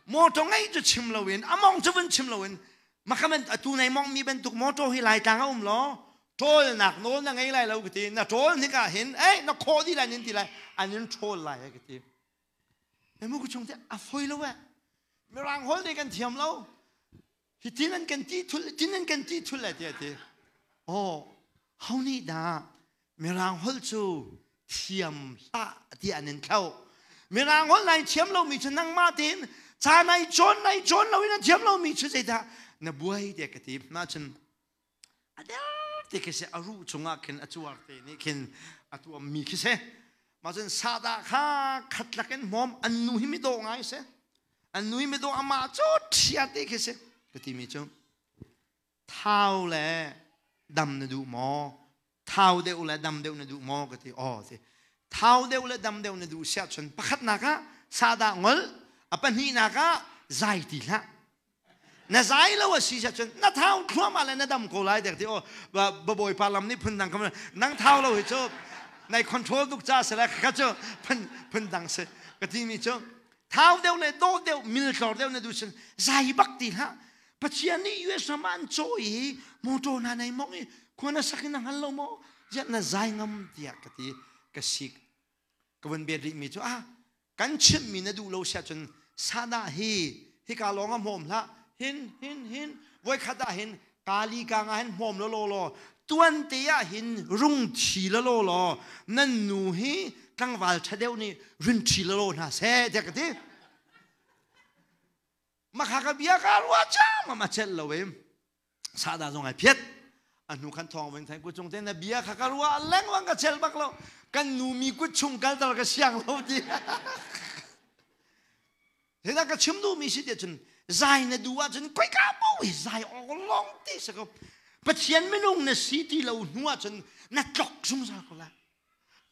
Motor ngei cu chim loin, a mong cu vun chim loin, makaman atu nei mong mi bantuk motor hi Laitlang a um law ṭawlnak nawl na ngei lai lo ka ti. Na ṭawl hnik ah hin ei na khawh dih lai nin ti lai, an in ṭhawl lai ka ti. Emu ku chung te a foi lo eh. Mirang hol ne kan thiam lo. Hi tin an kan ti thul, tin an kan ti thul le ti ti. Oh, ho nih dah Mirang holh cu thiam hlah ti an in thlo? Mirang holh nai thiam lo mi cu nangmah tein ca nai cawn, nai cawn lo in a thiam lo mi cu zeidah na buai te ka ti. Ma cun a der te khi si, a ruh chungah khin a cuar te nih khin a tuam mi khi si. Mah cun sahdah kha khat lakin hmawm. An nu hi mi dawh ngai si, an nu hi mi dawh, amah cu ṭhia te khi si. Ka ti mi cu, thau le dam na duh maw, thau deuh le dam deuh na duh maw ka ti. Aw ti, thau deuh le dam deuh na duh siah cun pakhatnak ah sahdah ngol, a pahnihnak ah zai ti hlah. Na zai lo a si cun na thau thluahmah le na dam ko lai dek ti. Aw, babawipa lam nih phundang kam nang thau lo hi cu nai control tuk ca se le kha cu phun phundang si. Ka ti mi cu, thau deuh le dawh deuh, miltlor deuh na duh cun zai bak ti hlah. Pathian nih US ram an caw i motor na nei mong i khua na sak in na hngal lo maw, ziah na zai ngam tiah ka ti. Ka sik ka vun bet rih mi cu, ah, kan chimh mi na duh lo sia cun. Sahdah hi hika lawng ah hmawm hlah. Hin hin hin voikhat ah hin kali ka nga hin hmawm law law law tuan te ah hin rung thi la law law nan nu hi tlangval ṭha deuh nih rin ṭhi la law hna seh tiah ka ti. Makha ka bia ka ruah cam a celh lo em. Sahdah zong ai phiat. A hnu khan thawng veng thai kut chung te na bia kha ka ruah lengmang ka chel bak lo. Kan nu mi kut chung kalter ka siang lo ti. Hita ka chim duh mi si te cun zai na duh ahcun koi ka bo hi zai awk long ti sa ko. Pathian minung na si ti lo hnu ahcun na tlok zungzal ko lai.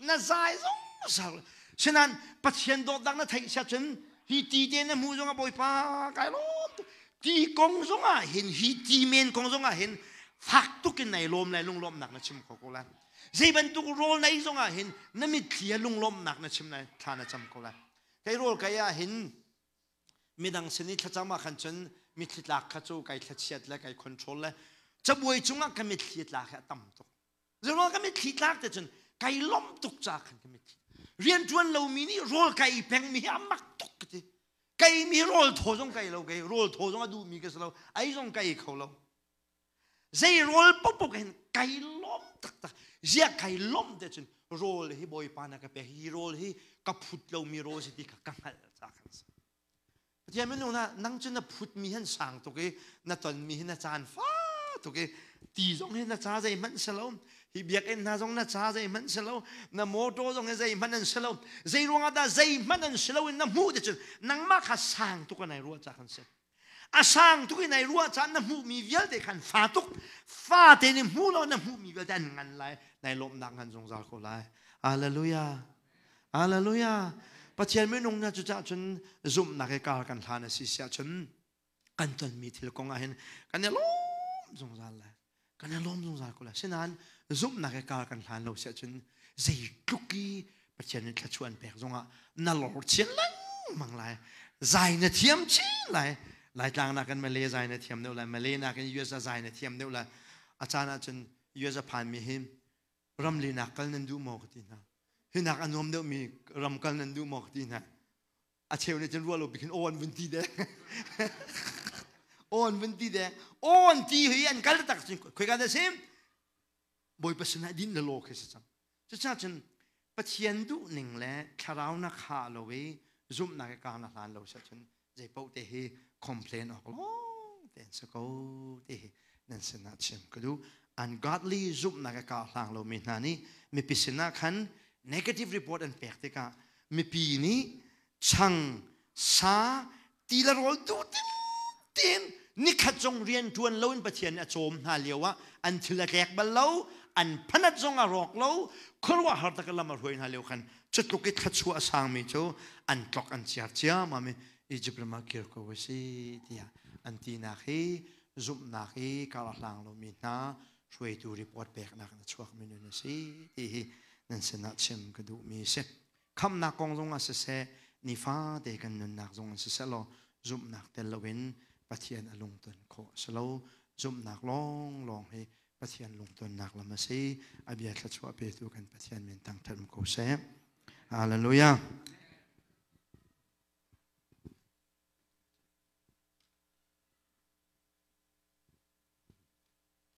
Na zai zungzal. Sinan Pathian dawtnak na theih sia cun hi ti te na hmuh zongah Bawipa kai lawm ti kong zongah hin hi ti men kong zongah hin fak tuk in nai lawm lai lunglawmnak na chim kho ko lai. Zei bantuk rawl nei zongah hin na mitthli a lunglawmnak na chim lai thla na cam ko lai. Kei rawl kai ah hin midang sin i thlacam ah khan cun mitthli tlak kha cu kai thlachiat le kai control le cabuai cungah ka mitthli tlak hi a tam tuk. Zeiruang ka mitthli tlak te cun kai lawmh tuk ca khan ka mitthli. Rianṭuan lomi nih rawl ka ei pengmi hi a mak tuk ka ti. Kei mi rawl thaw zong ka ei lo, kei rawl thaw zong a duhmi ka si lo, ei zong ka ei kho lo. Zei rawl paohpaoh hin kai lawm taktak. Ziah kai lawmh te cun rawl hi Bawipa na ka pek, hi rawl hi ka phut lomi rawl si ti kha ka hngalh ca khan si. Pathian minung na nang cu na phutmi han sang tuk i na tonmi hi na caan fa tuk i ti zong hi na ca zeihmanh si lo hi biakinn hna zong na ca zeihmanh si lo na motor zong hi zeihmanh an si lo zei ruangah dah zeihmanh an si lo in na hmuh te cun nangmah kha sang tuk in ai ruah ca kan si a sang tuk in ai ruah caan na hmuhmi vialte khan fa tuk fa te nih hmu lo na hmuhmi vialte an ngan lai nai lawmhnak ngan zungzal ko lai hallelujah Hallelujah. Pathian minung na cucah cun zumhnak he kar kan hlan a si siah cun kan tonmi thil kong ah hin kan i lawm zungzal lai. Kan i lawm zungzal ko lai. Sinain zumhnak he kar kan hlan lo siah cun zeitluk i Pathian nih thluachuah an pek zongah na lor chin lengmang lai. Zai na thiam chin lai. Laitlang nakin Malay zai na thiam deuh lai. Malay nakin US ah zai na thiam deuh lai. A caan ah cun US a phanmi hi ramlinak kal nan duh maw ka ti hna hinak a nuam deuhmi ram kal nan duh maw ka ti hna a cheu nih cun ruah lo bik in aw an vun ti deng aw an vun ti deng aw an ti hi an kal tak cun khoi ka da sim bawipa sinah din le law khi si cang cucaah cun pathian duh ning le thlarau na kha lo i zumhnak i ka na hlan lo sa cun zei paoh te hi complain awk lawng te an si ko ti hi nan sinah chim ka duh. Ungodly zumhnak a kar hlang lomi hna nih mipi sinah khan negative report an pek tikah mipi nih chang sa ti le rawl duh tin nikhat zong rian ṭuan loin Pathian nih a cawm hna lio ah an thil a tlek bal lo an phanat zong a rawk lo khuaruahhar tak lam a hruai hna lio khan cutluk i thluachuah a sangmi cu an tlok an ciar ciammam i Egypt ram ah kir ko a si tiah an tinak hi zumhnak i kar a hlang lomi hna hruaitu report peknak in a chuakmi nun a si ti hi nan sinah chim ka duhmi a si. Khamhnak kong zong ah siseh nifate kan nunnak zong in siseh law zumhnak tel loin Pathian a lungton khawh a si lo. Zumhnak lawnglawng hi Pathian lungtonnak lam a si. A bia thluachuah petu kan Pathian min thangṭhat um ko seh. Hallelujah.